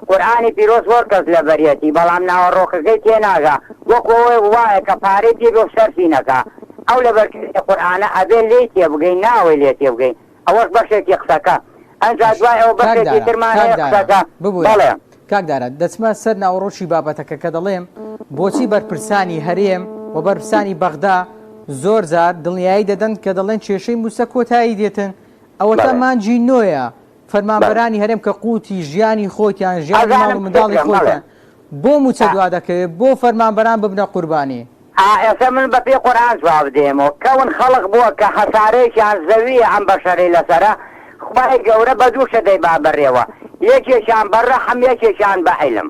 قورئانی پیرۆز زۆر کەس لەبەریەتی بەڵام ناوەڕۆکەکەی تێناگا وەکو ئەوەی وایە کە پارەی پێ بێ و سەرفی نەکا ئەو لەبەرکردنی قورئانە ئەبێ لێی تێبگەی ناوەی لێ تێبگەی ئەوەش بەشێکی قسەکە ئەنجا باش دوای ئەوە کاک بەشێکی دارا ترمان کاک هەیە دارا قسەکە ببورە بەڵێ. کاک دارا دەچمە سەر ناوەڕۆکی بابەتەکە کە دەڵێم بۆچی بەرپرسانی هەرێم و بەرپرسانی بەغدا زۆر جار دڵنیایی دەدەن کە دەڵێن کێشەی مووچە کۆتایی دێتن ئەوەتا بەڵێ. مانگی نۆیە بەڵێ. فەرمانبەرانی هەرێم کە قوتی ژیانی خۆتیان ژیانی ماڵ ئەزانم و منداڵی قسەکەم بەڵێ. خۆتیان بۆ مووچە ئا. دوا دەکەوێت بۆ فەرمانبەران ببنە قوربانی؟ ئا ئێستا من بە پێی قورئان جواب دێمەوە کەون خەڵق بووە کە هەسارەیەکیان زەویە ئەم بەشەرەی لەسەرە. خوای گەورە بە دوو شت دەیبا بەڕێوە یەکێکیان بە ڕەحم یەکێکیان بە عیلم.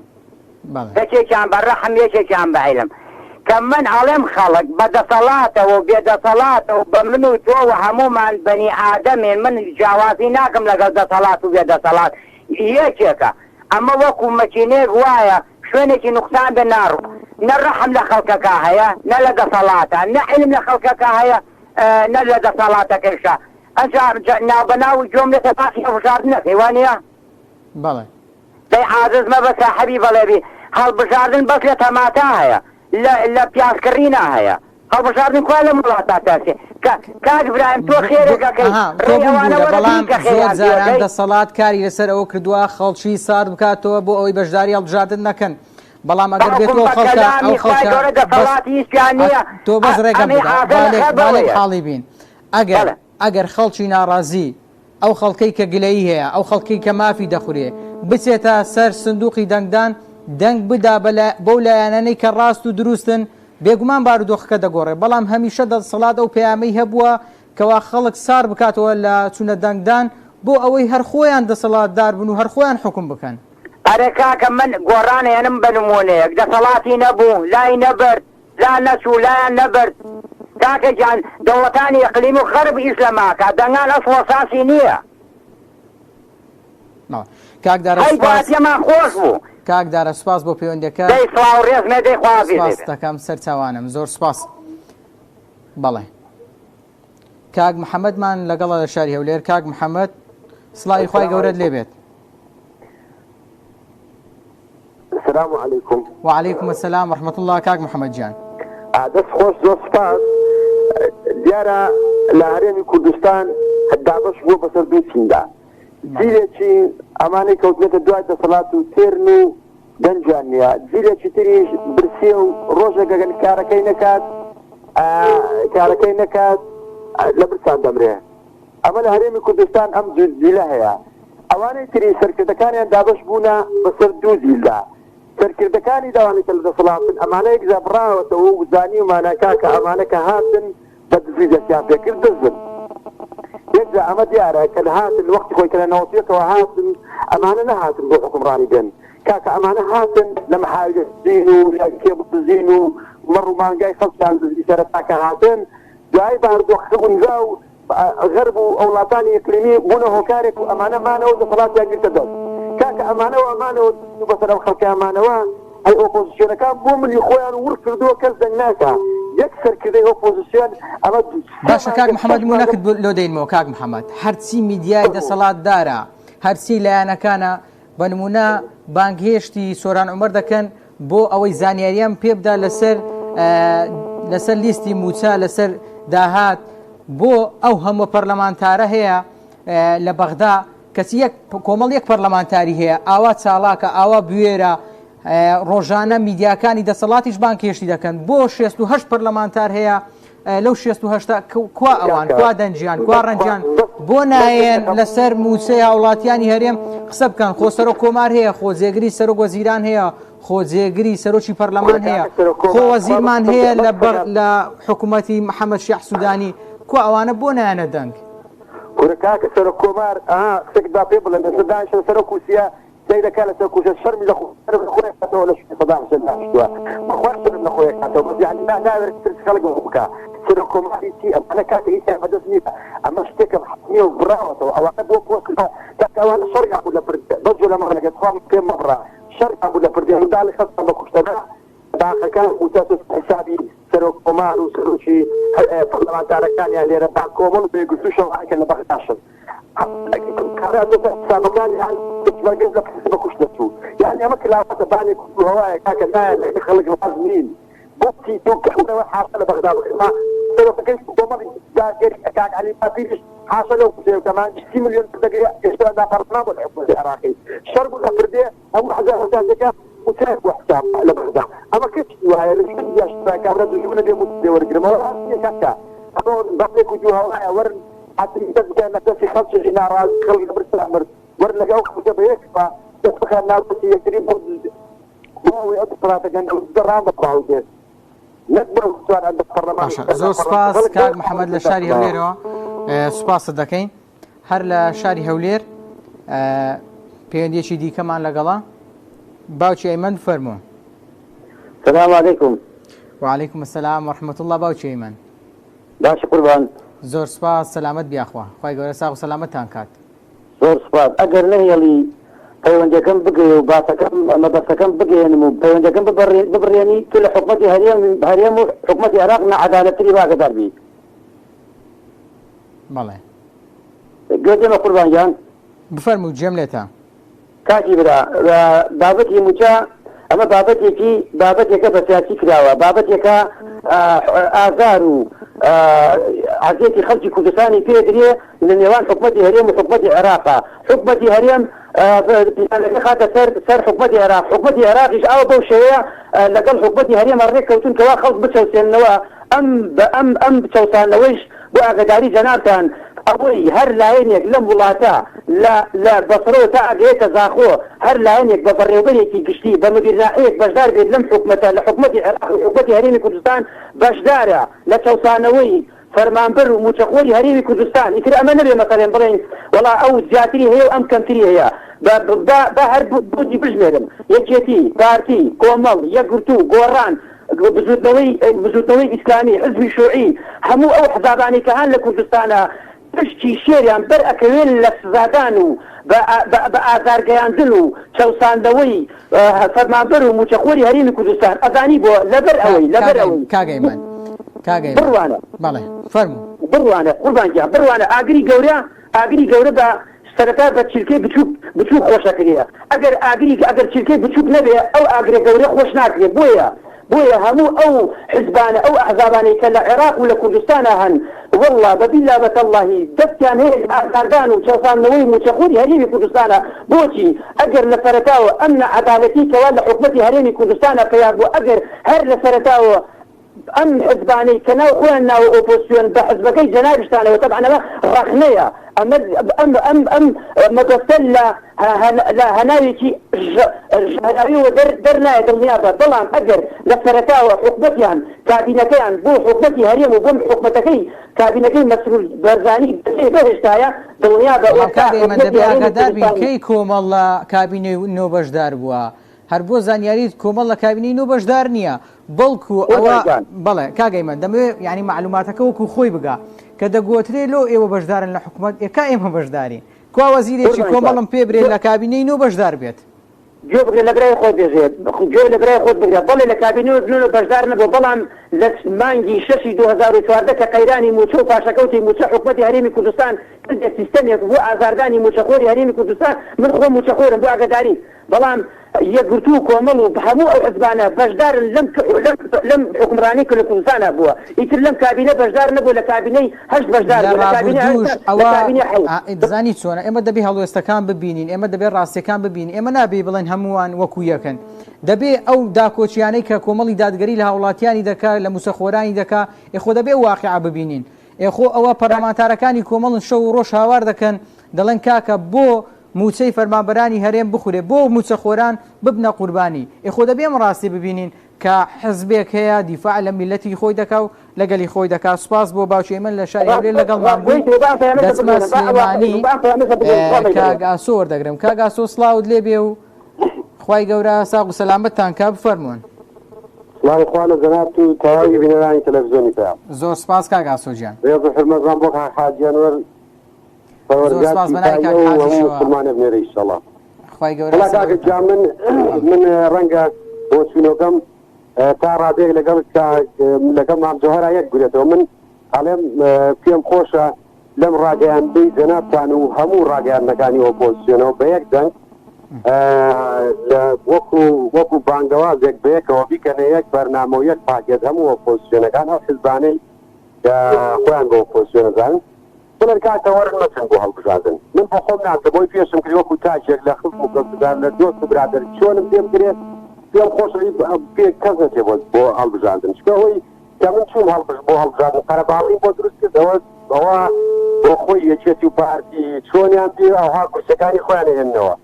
یەکێکیان بە ڕەحم یەکێکیان بە عیلم. کە من ئەڵێم خەڵک بە دەسەڵاتەوە و بێ دەسەڵاتەوە بە من و تۆ و هەموومان بەنی ئادەمین من جیاوازی ناکەم لەگەڵ دەسەڵات و بێ دەسەڵات یەکێکە ئەمە وەکو مەکینەیەک وایە شوێنێکی نوقسان بێ ناڕوا نە ڕەحم لە خەڵکەکە هەیە نە لە دەسەڵاتە نە عیلم لە خەڵکەکە هەیە نە لە دەسەڵاتەکەیشا ئەنجا ناوبەناو گوێم لێتە باسی هەڵبژاردنەکەی وانیە؟ بەڵێ. دەی عاجز مەبە ساحەبی بەڵێ بی هەڵبژاردن بەس لە تەماتە هەیە لە لە پیاز کڕینا هەیە هەڵبژاردن کوا لەم وڵاتە تاسێ کە کاک برایم تۆ خێرێک ئەکەی ئەها تۆ ڕێی ئەوانە بمبورە وەرەگری بەڵام کە زۆر خێریان پێ جاران ئەکەی. دەسەڵات کاری لەسەر ئەوە کردووە خەڵکی سارد بکاتەوە بۆ ئەوەی بەشداری هەڵبژاردن نەکەن بەڵام ئەگەر بێت بەڵکم ئەو بە خەڵکە ئەو کەلامی خوای خەڵکە گەورە بەس دەسەڵاتی هیچیان ئە نییە تۆ بەس ڕێگەم ئەمەی بدە عاقل لە بالێک خەر بالێک بەوەیە حاڵی بین ئەگەر بەڵێ. ئەگەر خەڵکی ناڕازی ئەو خەڵکەی کە گلەیی هەیە، ئەو خەڵکەی کە مافی دەخورێ، بچێتە سەر سندوقی دەنگدان، دەنگ بدا بە بەو لایەنانەی کە ڕاست و دروستن، بێگومان بارودۆخەکە دەگۆڕێ، بەڵام هەمیشە دەسەڵات ئەو پەیامەی هەبووە کەوا خەڵک سار بکاتەوە لە چوونە دەنگدان بۆ ئەوەی هەر خۆیان دەسەڵاتدار بن و هەر خۆیان حوکم بکەن. ئەرێ کاکە من گۆڕان ئەیەنم بە نموونەیەک دەسەڵاتی نەبوو لای نەبرد لا نەچوو لایان نەبرد کاکە گیان دەوڵەتانی ئیقلیمی و غەرب ئیش لەمە ئەکا دەنگان ئەسڵ ئەساسی نییە. کاک دارا ئەی سوپاس. پێمان خۆش بوو. کاک دارا سوپاس بۆ پەیوەندیەکە. دەی سڵاو ڕێز مێ دەی خوا حافیزت سوپاست بێ. دەکەم سەرچاوانم زۆر سوپاس. بەڵێ کاک محەممەدمان لەگەڵە لە شاری هەولێر کاک محەممەد سڵاوی خوای گەورەت لێ بێت. السلام علیکم. وعلیکم السلام ورحمة اللە کاک محمد گیان. دەست خۆش زۆر سوپاس. دیارە لە هەرێمی کوردستان دابەش بووە بەسەر دوو چیندا. جیلێکی ئەمانەی کەوتنەتە دوای دەسەڵات و تێرن و دەنگیان نییە. جیلێکی تریش برسیە و ڕۆژێک ئەگەر کارەکەی نەکات کارەکەی نەکات لە برسان دەمرێ. ئەمە لە هەرێمی کوردستان ئەم جیلە هەیە. ئەوانەی تری سەرکردەکانیان دابەش بوونە بەسەر دوو جیلدا. سەرکردەکانی ئەوانەی کە لە دەسەڵاتن ئەمانە یەکجا بڕاوەتەوە و زانیومانە کاکە ئەمانە کە هاتن بە دزی دەستیان پێکرد دزن. یەکجا ئەمە دیارە کە هاتن وەختی خۆی کە لە نەوەتویەکەوە هاتن ئەمانە نەهاتن بۆ حوکمڕانی بێن. کاکە ئەمانە هاتن لە محاویلە دزین و لە کێبڵ دزین و مەڕ و مانگای خەڵکیان دزی سەرەتا کە هاتن دوایی بارودۆخەکە گونجا و غەرب و وڵاتانی ئیقلیمی بوونە هۆکارێک و ئەمانە مانەوە و دەسەڵاتیان گرتە دەست. کاکە ئەمانە وا مانەوە و بەسەر ئەم خەڵکەیا مانەوە، ئەی ئۆپۆزسیۆنەکان بۆ ملی خۆیان وڕ کردووە کەس دەنگ ناکا. یەک سەرکردەی ئۆپۆزسیۆن ئەمە سێ باشە کاک مانگە محەمەد شەش مانگە نموونەکت لۆ دەینمەوە کاک محەمەد هەرچی میدیای دەسەڵاتدارە هەرچی لایەنەکانە بە نموونە بانگهێشتی سۆران عومەر دەکەن بۆ ئەوەی زانیاریان پێ بدا لەسەر لەسەر لیستی موچە لەسەر داهات بۆ ئەو هەموو پەرلەمانتارە هەیە لە بەغدا کەچی یەک کۆمەڵ یەک پەرلەمانتاری هەیە ئاوا چاڵاکە ئاوا بوێرە ڕۆژانە میدیاکانی دەسەڵاتیش بانکێشتی دەکەن بۆ 68 پەرلەمانتار هەیە لەو 68 کوا ئەوان کوا دەنجیان کوا ڕەنجیان بۆ نایەن لەسەر مووچەی هاوڵاتیانی هەرێم قسە بکەن خۆ سەرۆک کۆمار هەیە خۆ جێگری سەرۆک وەزیران هەیە خۆ جێگری سەرۆکی پەرلەمان هەیە خۆ وەزیرمان هەیە لە لە حکوومەتی محەممەد شیاع سوودانی کوا ئەوانە بۆ نایەنە دەنگ؟ کورە کاکە سەرۆک کۆمار ئەها قسەکت با پێ بڵێم ئێستا دانیشتە سەرۆک کورسیە سەیرەکە لەسەر کوشە شەرمی لە خۆی کاتەوە لە شوێنی سەدام حوسێن دانیشتووە بەخوا شەرم لە خۆی کاتەوە بەس یعنی نا ناوێرێت ترس خەڵک بۆ بکا سەرۆک کۆماری چی ئەمانە کاکە هیچیان بەدەست نییە ئەمە شتێکە حەتمیە و بڕاوەتەوە ئەوانە بۆ پۆست کاکە ئەوانە شەڕیان بوو لە پردێ بەس جۆ لەمە ڕێگە تخوا پێم مەبڕە شەڕیان بوو لە پردێ منداڵی خەڵکیان بە کوشتەدا باخەکان وتە حسابی سەرۆک کۆمار و سەرۆکی پەرلەمانتارەکانیان لێرە با کۆمەڵ و بێگرتووشەوە کە لە بەغداشن حسابەکانیان پێشمەرگەش لە پرسی بە کوشت دەچوو یانی ئەمە کلاواتە بانێک و هەوایە کاکە نایەن لەگەڵ خەڵک ڕاز نین بۆچی تۆ کەوتەوە حاشا لە بەغدا بکە ما سەرۆکەکەی کۆمەڵی دادگەری کاک عەلی باپیریش حاشا لەو قسەیە بکە مانگی 30 ملیۆن دەگرێ ئێستا دا پەرلەمان بۆ لە حکومەتی عێراقی شەڕ بوو لە پردێ هەموو حەزار هەزارەکە وتار بۆ حساب لە بەغدا ئەمە کەس وایە لە شوێن دیاشترا کابرا دوژمنە بێ موچە لێ وەرگرمەوە ڕاست نییە کاکە ئەمە بەقێک و دوو هەوایە وەرن حەتری دەست بکەن لە دەستی خەڵکی ناڕازی خەڵک لە برسا مرد وەرن لەگەڵ ئەو خەڵکە بە یەکەوە دەست بخەن ناو دەستی یەکتری بۆ بۆ ئەوەی ئەو دەسەڵاتە گەندەڵ ڕام بە باو بێت نەک بۆ چوار ئەندام پەرلەمان باشە زۆر سوپاس کاک محەممەد لە شاری هەولێرەوە سوپاست دەکەین. هەر لە شاری هەولێر پەیوەندیەکی دیکەمان لەگەڵە باوکی ئەیمەن فەرموو. سلام علیکم. وعلیکم السلام ورحمة الله باوکی ئەیمەن. باشی قوربان. زۆر سوپاس سەلامەت بی یاخوا خوای گەورە ساغ و سەلامەتتان کات. زۆر سوپاس ئەگەر نەهێڵی پەیوەندیەکەم بگەی و باسەکەم مەبەستەکەم بگەیەنم و پەیوەندیەکەم ببڕێنی تۆ لە حکومەتی هەرێم هەرێم و حکومەتی عێراق ناعەدالەتتری با ئاگەدار بی. بەڵێ. گوێت لێمە قوربان گیان؟ بفەرموو گوێم لێتە. کاکی برا بابەتی موچە ئەمە بابەتێکی بابەتێکە بە سیاسی کراوە بابەتێکە ئازار و عەزێتی خەڵکی کوردستانی پێ درێ لە نێوان حکومەتی هەرێم و حکومەتی عێراقا حکومەتی هەرێم پیلانەکە خاتە سەر سەر حکومەتی عێراق حکومەتی عێراقیش ئاوە بەو شێوەیە لەگەڵ حکومەتی هەرێمە ڕێک کەوتون کەوا خەڵک بچەوسێننەوە ئەم بە ئەم ئەم چەوسانەوەیش بۆ ئاگەداری جەنابتان ئەوەی هەر لایەنێک لەم وڵاتە لە لە بەسڕەوە تا ئەگەیەتە زاخۆ هەر لایەنێک بە بەڕێوبەرێکی گشتی بە مدیر ناحیەیەک بەشدار بێت لەم حکومەتە لە حکومەتی عێراق و حکومەتی هەرێمی کوردستان بەشدارە لە چەوسانەوەی فەرمانبەر و مووچەخۆری هەرێمی کوردستان ئیتر ئەمە نەبێ مەسەلەن بڵێین وەڵا ئەو زیاتری هەیە و ئەم کەمتری هەیە با با با هەر بۆتی بژمێرم یەکێتی پارتی کۆمەڵ یەکگرتوو گۆڕان بزوتنەوەی بزوتنەوەی ئیسلامی، حزبی شوعی، هەموو ئەو حزابانەی کە هەن لە کوردستانا پشتی شێریان بەر ئەکەوێ لە سزادان و بە بە ئازار گەیاندن و چەوساندنەوەی فەرمانبەر و موچەخۆری هەرێمی کوردستان ئەزانی بۆ لەبەر ئەوەی لەبەر ئەوەی کاک ئەیمەن کاک ئەیمەن بڕوانە بەڵێ فەرموو. بڕوانە قوربان گیان بڕوانە ئاگری گەورە ئاگری گەورە بە سەرەتا بە چرکەی بچوک بچوک خۆش ئەکرێ ئەگەر ئاگری ئەگەر چرکەی بچوک نەبێ ئەو ئاگرە گەورە خۆش ناکرێ بۆیە بۆیە هەموو ئەو حزبانە ئەو ئەحزابانەی کە لە عێراق و لە کوردستانا هەن واللە بە بیلا بە تەڵڵاهی دەستیان هەیە لە ئازاردان و چەوساندنەوەی موچەخۆری هەرێمی کوردستانا بۆچی ئەگەر لە سەرەتاوە ئەم ناعەدالەتی کەوا لە حکومەتی هەرێمی کوردستانا پەیا بوو ئەگەر هەر لە سەرەتاوە ئەم حزبانەی کە ناو خۆیان ناوە ئۆپۆزسیۆن بە حزبەکەی جەنابیشتانەوە تەبعەن ئەمە ڕەخنەیە ئەمە ئەم ئەم ئەم مەبەستە لە لە هەناوێکی ژەهراویەوە دەر دەرنایە دڵنیابە بەڵام ئەگەر لە سەرەتاوە حکومەتیان کابینەکەیان بۆ حکومەتی هەرێم و بۆ حکومەتەکەی کابینەکەی مەسرور بەرزانی بەجێ بهێشتایە دڵنیابە بەڵام ئێستا کاک ئەیمەن حکومەتی دەبێ هەرێمی ئاگادار بین کوردستان کەی کۆمەڵ لە کابینەی نۆ بەشدار بووە هەر بۆ زانیاریت کۆمەڵ لە کابینەی نۆ بەشدار نییە بەڵکو ئەوە قوربان گیان. بەڵێ کاک ئەیمەن دەمەوێ یانی مەعلوماتەکە وەکو خۆی بگا کە دەگۆترێ لۆ ئێوە بەشدارن لە حکومەت ئێ کا ئێمە بەشدارین کوا وەزیرێکی قوربان گیان. کۆمەڵم پێ برێ لە کابینەی نۆ بەشدار بێت؟ گوێ بگرە لە برای خۆت بێژێ گوێ لە برای خۆت بگرە بەڵێ لە کابینەی نۆ بەشدار نەبووە بەڵام لە مانگی شەشی 2014 کە قەیرانی مووچە و پاشەکەوتی مووچە حکومەتی هەرێمی کوردستان کردە سیستەمێک بۆ ئازاردانی مووچەخۆری هەرێمی کوردستان من خۆم مووچەخۆرم بۆ ئاگەداری بەڵام یەکگرتوو و کۆمەڵ و هەموو ئەو حزبانە بەشدارن لەم لەم حوکمڕانی کە لە کوردستانا بووە ئیتر لەم کابینە بەشدار نەبووە لە کابینەی هەشت بەشدار لە بووە لە کابینەی ڕابردووش هەشت لە ئەوە کابینەی حەوت. دەزانی چۆنە ئێمە دەبێ هەڵوێستەکان ببینین ئێمە دەبێ ڕاستیەکان ببینین ئێمە نابێ بڵێن هەمووان وەکو یەکن دەبێ ئەو داکۆکیانەی کە کۆمەڵی دادگەری لە هاوڵاتیانی دەکا لە موچەخۆرانی دەکا ئێ خۆ دەبێ واقیع ببینین ئێ خۆ ئەوە پەرلەمانتارەکانی کۆمەڵن شەو و ڕۆژ هاوار دەکەن دەڵێن کاکە بۆ مووچەی فەرمانبەرانی هەرێم بخورێ بۆ مووچەخۆران ببنە قوربانی ئێ خۆ دەبێ ئەم ڕاستی ببینین کە حزبێک هەیە دیفاع لە میللەتی خۆی دەکا و لە گەلی خۆی دەکا سوپاس بۆ باوکی ئەیمەن لە شاری هەولێر لەگەڵمان بووی دەچمە سلێمانی کاک ئاسۆ وەردەگرم کاک ئاسۆ سڵاوت لێ بێ و خوای گەورە ساغ و سەلامەتتان کا بفەرموون. سڵاوی خوا لە جەنابت و تەواوی بینەرانی تەلەفزیۆنی پەیام. زۆر سپاس کاک ئاسۆ گیان. ڕێز و حورمەتمان بۆ کاک حاجی ئەنوەر زۆر پەروەردگار سپاس بەناوی شیفای کاک ئەو و هەموو حاجیشەوە موسڵمانێ بنێرێ ئیشەڵا. خوای گەورە وەڵا کاکە سەلامەتتان گیان من بەڵێ. من ڕەنگە بۆچوونەکەم تا ڕادەیەک لەگەڵ کاک لەگەڵ مام جەوهەرا یەک بگرێتەوە من ئەڵێم پێم خۆشە لەم ڕاگەیاندنەی جەنابتان و هەموو ڕاگەیاندنەکانی ئۆپۆزسیۆنەوە بە یەک دەنگ لە وەکو وەکو بانگەوازێک بەیەکەوە بیکەنە یەک بەرنامە و یەک پاکێت هەموو ئۆپۆزسیۆنەکان ئەو حزبانەی کە خۆیان بە ئۆپۆزسیۆن ئەزانن بڵێن کاکە وەرن مەچن بۆ هەڵبژاردن من بۆ خۆم ناچم بۆی پێشم کرد وەکو تاکێک لە خزم و کەسوکار لە دۆست و برادەر چۆنم پێ بکرێ پێم خۆشە پێ کەس نەچێ بۆ بۆ هەڵبژاردن چونکە هۆی کە من چووم هەڵبژ بۆ هەڵبژاردن قەرەباڵغیم بۆ دروست کرد ئەوە ئەوە بۆ خۆی یەکێتی و پارتی چۆنیان پێ ئەوها کورسیەکانی خۆیان ئەهێننەوە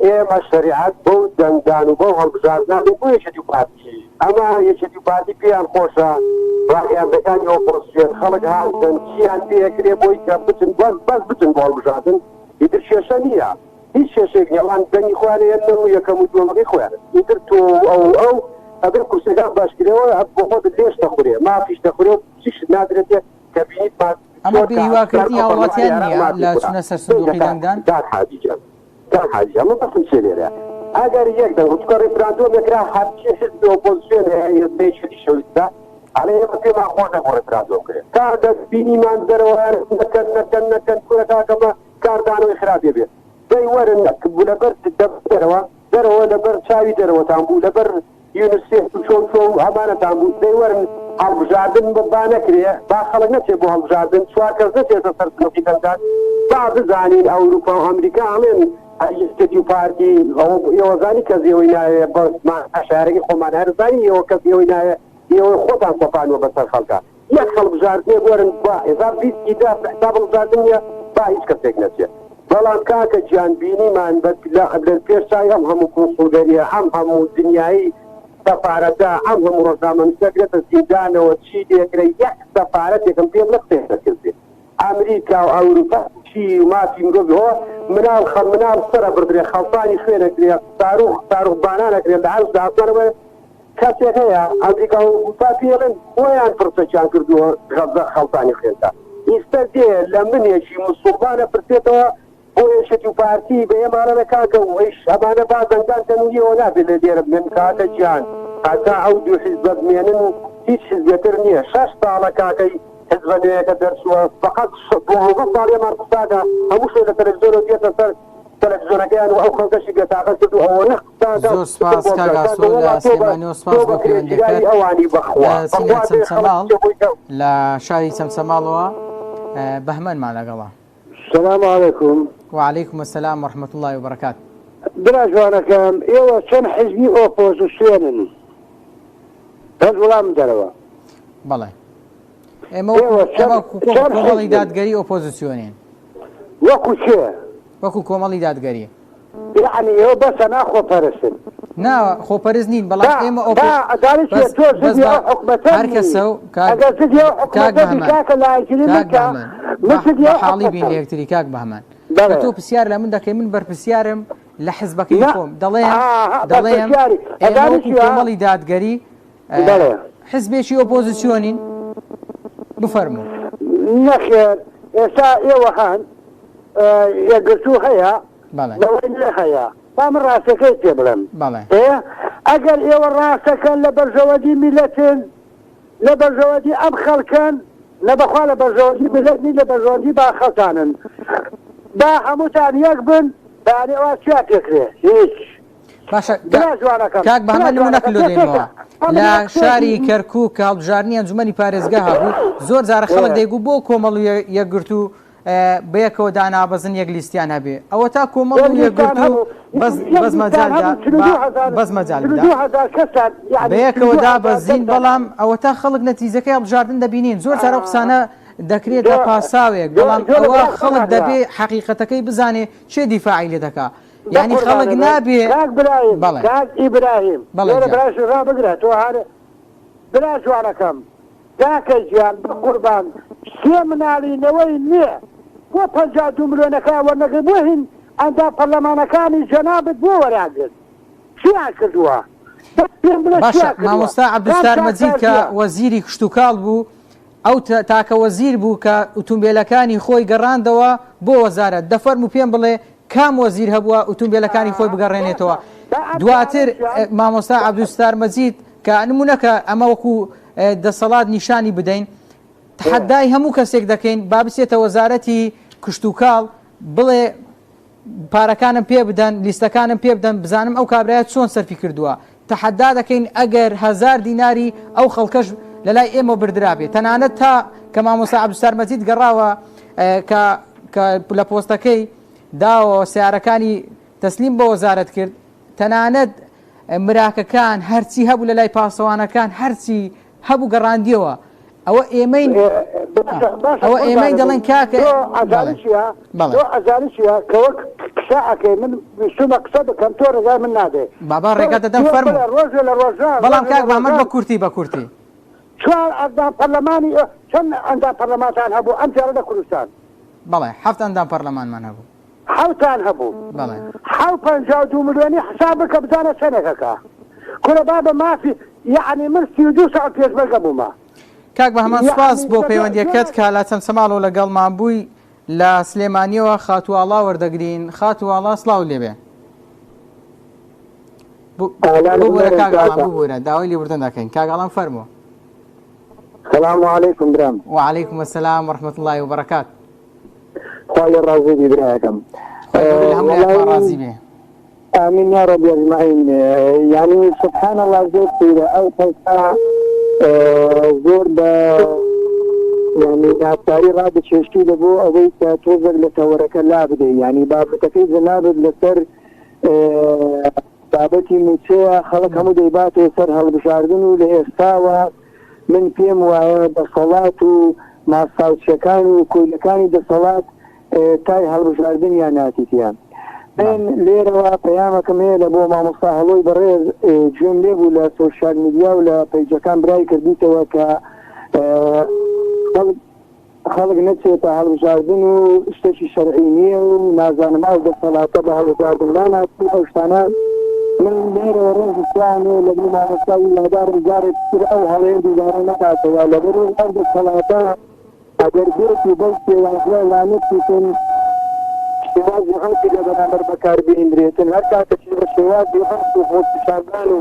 ئێمە شەریعەت بەو دەنگدان و بەو هەڵبژاردنە بۆ یەکێتی و پارتی ئەمە یەکێتی و پارتی پێیان خۆشە. ڕاگەیاندەکانی ئۆپۆزسیۆن خەڵک هان دەن چیان پێ ئەکرێ بۆی کە بچن بەس بەس بچن بۆ هەڵبژاردن ئیتر کێشە نییە هیچ کێشەیەک نییە ئەوان دەنگی خۆیان ئەیەنن و یەکەم و دووەمەکەی خۆیانن ئیتر تۆ و ئەو و ئەو ئەبێ کورسیەکان باش کرێەوە بۆ خۆت لێش دەخورێ مافیش دەخورێ و چیشت نادرێتێ کە بینیت ماف ئەمە چۆن بێ کە هیواکردنی ئەو پەرلەمانی هاوڵاتیان عێراق نییە مافی لە خورا چوونە سەر دەی سندوقی دەکا دەنگدان؟ کاک حاجی گیان کاک حاجی گیان مەبەستم چیە لێرە ئەگەر یەک دەنگ چونکە ڕیفراندۆمێک کرا هەرچی حزبی ئۆپۆزسیۆن هەیە ئێستا یەکێتی شەویستە ئەڵێ ئێمە پێمان خۆش نەبوو ڕیفراندۆم کرێ تا دەست بینیمان دەرەوە نەکەن نەکەن نەکەن کورە کاکەمە کاردانەوەی خراپێ بێ دەی وەرن لەبەر دەرەوە دەرەوە لەبەر چاوی دەرەوەتان بوو لەبەر یونسێف و چۆ چۆ و ئەمانەتان بوو دەی وەرن هەڵبژاردن با نەکرێ با خەڵک نەچێ بۆ هەڵبژاردن چوار کەس نەچێتە سەر سندوقی دەنگدان با بزانین ئەوروپا و ئەمریکا ئەڵێن یەکێتی و پارتی ئەوە ئێوە زانی کەس ئێوەی ناوێ بەس عەشایەرەکەی خۆمان هەر زانی ئێوە کەس ئێوەی ناوێ ئێوە خۆتان سەپانوە بەسەر خەڵکا یەک هەڵبژاردنێک وەرن با ئێستا 20 ی دە حساب هەڵبژاردن نیە با هیچ کەسێک نەچێ بەڵام کاکە گیان بینیمان بە لە لە پێش چاوی ئەم هەموو کونسوڵگەریە ئەم هەموو دنیایی سەفارەتە ئەم هەموو ڕۆژنامەنووسە کرێتە زیندانەوە چی لێکرێ یەک سەفارەتێکم پێ بڵێ قسەی نەکردبێ ئەمریکا و ئەوروپا چی و مافی مرۆڤ هۆ مناڵ خە مناڵ سەرە بڕدرێ خەڵتانی خوێن ئەکرێ ساروخ ساروخ بانان ئەکرێ لە عەرز لە ئاسمانەوە کەسێک هەیە ئەمریکا و ئەوروپا پێی ئەڵێن خۆیان پڕچەکیان کردووە غەزە خەڵتانی خوێنتان ئیستە دێ لە منێکی مسوڵمان ئەپرسێتەوە بۆ یەکێتی و پارتی بە ئێمە ئەڵێ کاکە وەیش ئەمانە با دەنگدان کەن و ئێوە نابێ لە لێرە بمێنن کاکە گیان هەتا ئەو دوو حیزبە بمێنن هیچ حیزبێتر نییە شەش ساڵە کاکەی حیزبە نوێیەکە دەرچووە فەقەت 12 ساڵ ئێمان قساکە هەموو شوێ لە تەلەفزیۆنەوە دێتە سەر تەلەفزیۆنەکەیان و ئەو خەڵکەشی بێتاقەت کرد و ئەوەنە قساکە زۆر سپاس کاک ئاسۆ لە سلێمانیەوە سپاس بۆ پەیوەندیەکەت ئەوانی بەخوا دەچینە چەمچەماڵ لە شاری چەمچەماڵەوە بەهمەنمان لەگەڵە. سلام علیکم. وعلیکم السلام ورحمة اللە وبرکاته. برا جوانەکەم ئێوە چەند حیزبی ئۆپۆزسیۆنن بەس وڵام بدەرەوە. بەڵێ ئێمە وەکو ئێمە وەکو کۆمەڵی دادگەری ئۆپۆزسیۆنین. وەکو کێ؟ وەکو کۆمەڵی دادگەری. یەعنی ئێوە بەسە نا خۆپەرستن. نا خۆپەرست نین بەڵام ئێمە ئۆپۆ با ئەزانی چیە بەس تۆ بەس زدی با ئەو حکومەتە هەر نی کەسە و کاک ئەگەر زدی ئەو کاک حکومەتە بی بەهمەن کاکە لایەنگیری کاک مەکە بەهمەن من بە زدی بە ئەو حاڵی بین حکومەتەم لە یەکتری کاک بەهمەن کە بەڵێ تۆ پرسیار لە من دەکەی من بەرپرسیارم لە حزبەکەی نا خۆم دەڵێم ئاها دەڵێم بەرپرسیاری ئێمە ئەزانی وەکو چیە کۆمەڵی دادگەری بەڵێ حزبێکی ئۆپۆزیسیۆنین بفەرموو. نەخێر ئێستا ئێوە هەن یەکگرتوو هەیە بەڵێ. نەوەی نوێ هەیە با من ڕاستەکەی پێ بڵێم بەڵێ. ئێ ئەگەر ئێوە ڕاستەکەن لە بەرژەوەندی میلەتن لە بەرژەوەندی ئەم خەڵکەن نە بەخوا لە بەرژەوەندی میلەت نین لە بەرژەوەندی باخەڵتانن با هەمووتان یەک بن بەیانی ئەوان چیان پێکرێ هیچ باشە برا جوانەکەم کاک برا بەهمەن نمونەک جوانەکەم لۆ تۆ دێنمەوە تێکە ئەمن لە یەک شاری قسەیەکی کەرکوک کە هەڵبژاردنی ئەنجومەنی پارێزگا هەبوو زۆر جارە خەڵک ئێ دەیگوو بۆ کۆمەڵ و یەکگرتوو بەیەکەوە دانابەزن یەک لیستیان هەبێ ئەوەتا کۆمەڵ یەک و لیستان یەکگرتوو هەبوو بەس یەک بەس لیستان مەجالدا هەبوو چل و با دوو هەزار بەس مەجال چل و بدە دوو هەزار کەسان یعنی چل و بەیەکەوە دوو هەزار دابەزین دەنگتان بەڵام هەبوو ئەوەتا خەڵک نەتیجەکەی هەڵبژاردن دەبینین زۆر جار ئەو قسانە دەکرێتە جۆ پاساوێک جۆ بەڵام جۆ لە ئەوە برای خۆ خەڵک ناگرا دەبێ حەقیقەتەکەی بزانێ کێ دیفاعی لێ دەکا یانی خەڵک بەقوربانت بم نابێ کاک برایم بەڵێ کاک ئیبراهیم بەڵێ لێرە گیان برایش ڕابگرە تۆ هەر برا جوانەکەم کاکە گیان بەقوربان سێ مناڵی نەوەی نوێ بۆ 52 ملیۆنەکەیان وەرنەگرت بۆ هین ئەندام پەرلەمانەکانی جەنابت بۆ وەرانگرت چیان کردووە بەس پێم بڵێ باشە چیان کردووە مامۆستا کام عەبدولستار مەجید کە چاکسازیە وەزیری کشتوکاڵ بوو ئەو تاکە وەزیر بوو کە ئوتومبێلەکانی خۆی گەڕاندەوە بۆ وەزارەت دەفەرموو پێم بڵێ کام وەزیر هەبووە ئوتومبێلەکانی خۆی بگەڕێنێتەوە دواتر مامۆستا عەبدولستار مەجید کە نمونەکە ئەمە وەکو دەسەڵات نیشانی بدەین تەحەدای هەموو کەسێک دەکەین با بچێتە وەزارەتی کشتوکاڵ بڵێ پارەکانم پێ بدەن، لیستەکانم پێ بدەن، بزانم ئەو کابرایە چۆن سەرفی کردووە. تەحەدا دەکەین ئەگەر هەزار دیناری ئەو خەڵکەش لەلای ئێمەوە بردرابێ. تەنانەت تا کە مامۆستا عەبدولستار مەجید گەڕاوە کە کە لە پۆستەکەی داوە سەیارەکانی تەسلیم بە وەزارەت کرد، تەنانەت مراکەکان هەرچی هەبوو لەلای پاسەوانەکان هەرچی هەبوو گەڕاندیەوە ئەوە ئێمەین باشە ئەوە ئێمەین قوربانت دەڵێن بم کاکە تۆ بەڵێ ئەزانی چیە بەڵێ تۆ ئەزانی چیە کە وەک قسە ئەکەی من ویستومە قسە بکەم تۆ ڕێگای من نادەی بابا تۆ ڕێگا دەدەم پێم فەرموو بڵێ ڕۆژێ لە ڕۆژان بەڵام ڕۆژێ کاک لە بەهمەن ڕۆژان بە کورتی بە کورتی. چوار ئەندام پەرلەمانی چەند ئەندام پەرلەمانتان هەبوو ئەم جارە لە کوردستان؟ بەڵێ حەفت ئەندام پەرلەمانمان هەبوو. حەوتان هەبوو. بەڵێ. حەو 52 ملیۆنی حساب بکە بزانە چەنێکەکە. کورە بابە مافی یەعنی من 32 ساڵ پێشمەرگە بوومە. کاک بەهمەن سوپاس بۆ پەیوەندیەکەت کە لە چەمچەماڵەوە لەگەڵمان بووی لە سلێمانیەوە خاتوو ئاڵا وەردەگرین خاتوو ئاڵا سڵاو لێبێ ببورە کاک ئاڵان ببورە داوای لێبوردن دەکەین کاک ئاڵان فەرموو. سلام علیکم برام. وعلیکم السلام ورحمة الله وبرکات. خوا لێ ڕازی بی برایەکەم. خوای گەورە لە هەموو لایەکمان ڕازی بێ. آمین یا ربی اجمعین یعنی سبحان الله زۆر سەیرە ئەو خەڵکە زۆر بە یعنی ناچاری ڕادەکێشی لە بۆ ئەوەی کە تۆزێک لە تەوەرەکە لا بدەی یعنی بابەتەکەی جەنابت لەسەر بابەتی مووچەیە خەڵک هەموو دەیباتەوە سەر هەڵبژاردن و لە ئێستاوە من پێم وایە دەسەڵات و ماستاوچیەکان و کۆیلەکانی دەسەڵات تای هەڵبژاردنیان ناتیتە. من لێرەوە پەیامەکم هەیە لە بۆ مامۆستا هەڵۆی بەڕێز گوێم لێ بوو لە سۆشیال میدیا و لە پەیجەکان برای کردیتەوە کە خەڵک خەڵک نەچێتە هەڵبژاردن و شتێکی شەرعی نییە و نازانم ئەو دەسەڵاتە بە هەڵبژاردن ناناسن ئەو شتانە من لێرەوە ڕێز و سڵاوم هەیە لەبۆ مامۆستا هیوادارم جارێکی تر ئەو هەڵەیە دووبارە نەکاتەوە لەبەرئەوەی ئەو دەسەڵاتە ئەگەر بێت و بەو شێوازە وانەچیتن شێوازی عورفی لە بەرامبەر بەکار بهیندرێتن هەر کاتەکیش بە شێوازی عورف و خۆپیشاندان و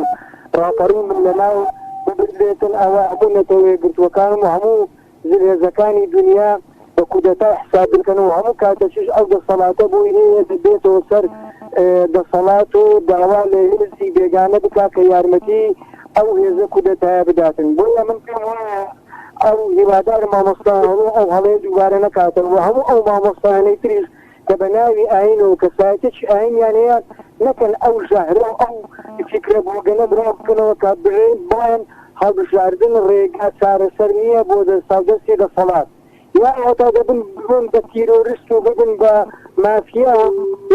ڕاپەڕین من لەناو ببردرێتن ئەوە هەموو نەتەوە یەکگرتووەکان و هەموو زلهێزەکانی دونیا بە کودەتا حساب دەکەن و هەموو کاتەکیش ئەو دەسەڵاتە بۆی هەیە بێتەوە سەر دەسەڵات و داوا لە هێزی بێگانە بکا کە یارمەتی ئەو هێزە کودەتایە بداتن بۆیە من پێم وایە ئەو هیوادارم مامۆستا هەڵۆ ئەو هەڵەیە دووبارە نەکاتەوە و هەموو ئەو مامۆستایانەی تریش کە بە ناوی ئایینەوە و کەسایەتێکی ئایینیان هەیە نەکەن ئەو ژەهرە و ئەو فیکرە بۆگەنە بڵاو بکەنەوە کە بڵێن هەڵبژاردن ڕێگا چارەسەر نییە بۆ دەستاودەستی دەسەڵات. یا ئەوەتا دەبن ببن بە تیرۆرست و ببن بە مافیا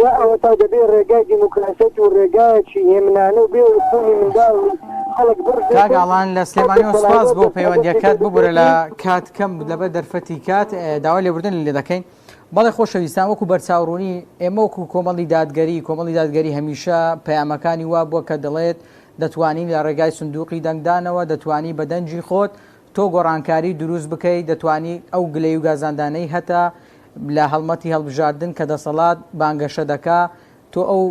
یا ئەوەتا دەبێ ڕێگای دیموکراسیەت و ڕێگایەکی هێمنانە و بێ خونی منداڵ و خەڵک بڕژێت کاک ئاڵان لە سلێمانیەوە سوپاس بۆ پەیوەندیەکەت ببورە لە کات کەم لەبەر دەرفەتی کات داوای لێبوردن لێ دەکەین بەڵێ خۆشەویستان وەکو بەرچاوڕوونی ئێمە وەکو کۆمەڵی دادگەری کۆمەڵی دادگەری هەمیشە پەیامەکانی وا بووە کە دەڵێت دەتوانین لە ڕێگای سندوقی دەنگدانەوە دەتوانی بە دەنگی خۆت تۆ گۆڕانکاری دروست بکەی دەتوانی ئەو گلەی و گازاندانەی هەتە لە هەڵمەتی هەڵبژاردن کە دەسەڵات بانگەشە دەکا تۆ ئەو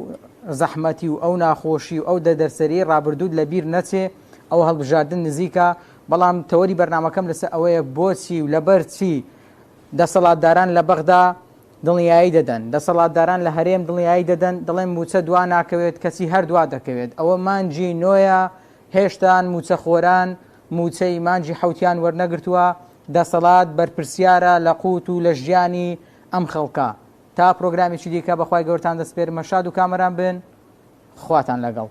زەحمەتی و ئەو ناخۆشی و ئەو دەردەسەریەی ڕابردووت لە بیر نەچێ ئەو هەڵبژاردن نزیکە بەڵام تەوەری بەرنامەکەم لەسەر ئەوەیە بۆچی و لەبەر چی دەسەڵاتداران لە بەغدا دڵنیایی دەدەن دەسەڵاتداران لە هەرێم دڵنیایی دەدەن دەڵێن مووچە دوا ناکەوێت کەچی هەر دوا دەکەوێت ئەوە مانگی نۆیە هێشتان مووچەخۆران مووچەی مانگی حەوتیان وەرنەگرتووە، دەسەڵات بەرپرسیارە لە قوت و لە ژیانی ئەم خەڵکە. تا پرۆگرامێکی دیکە بە خوای گەورەتان دەسپێرم هەر شاد و کامەران بن. خواتان لەگەڵ.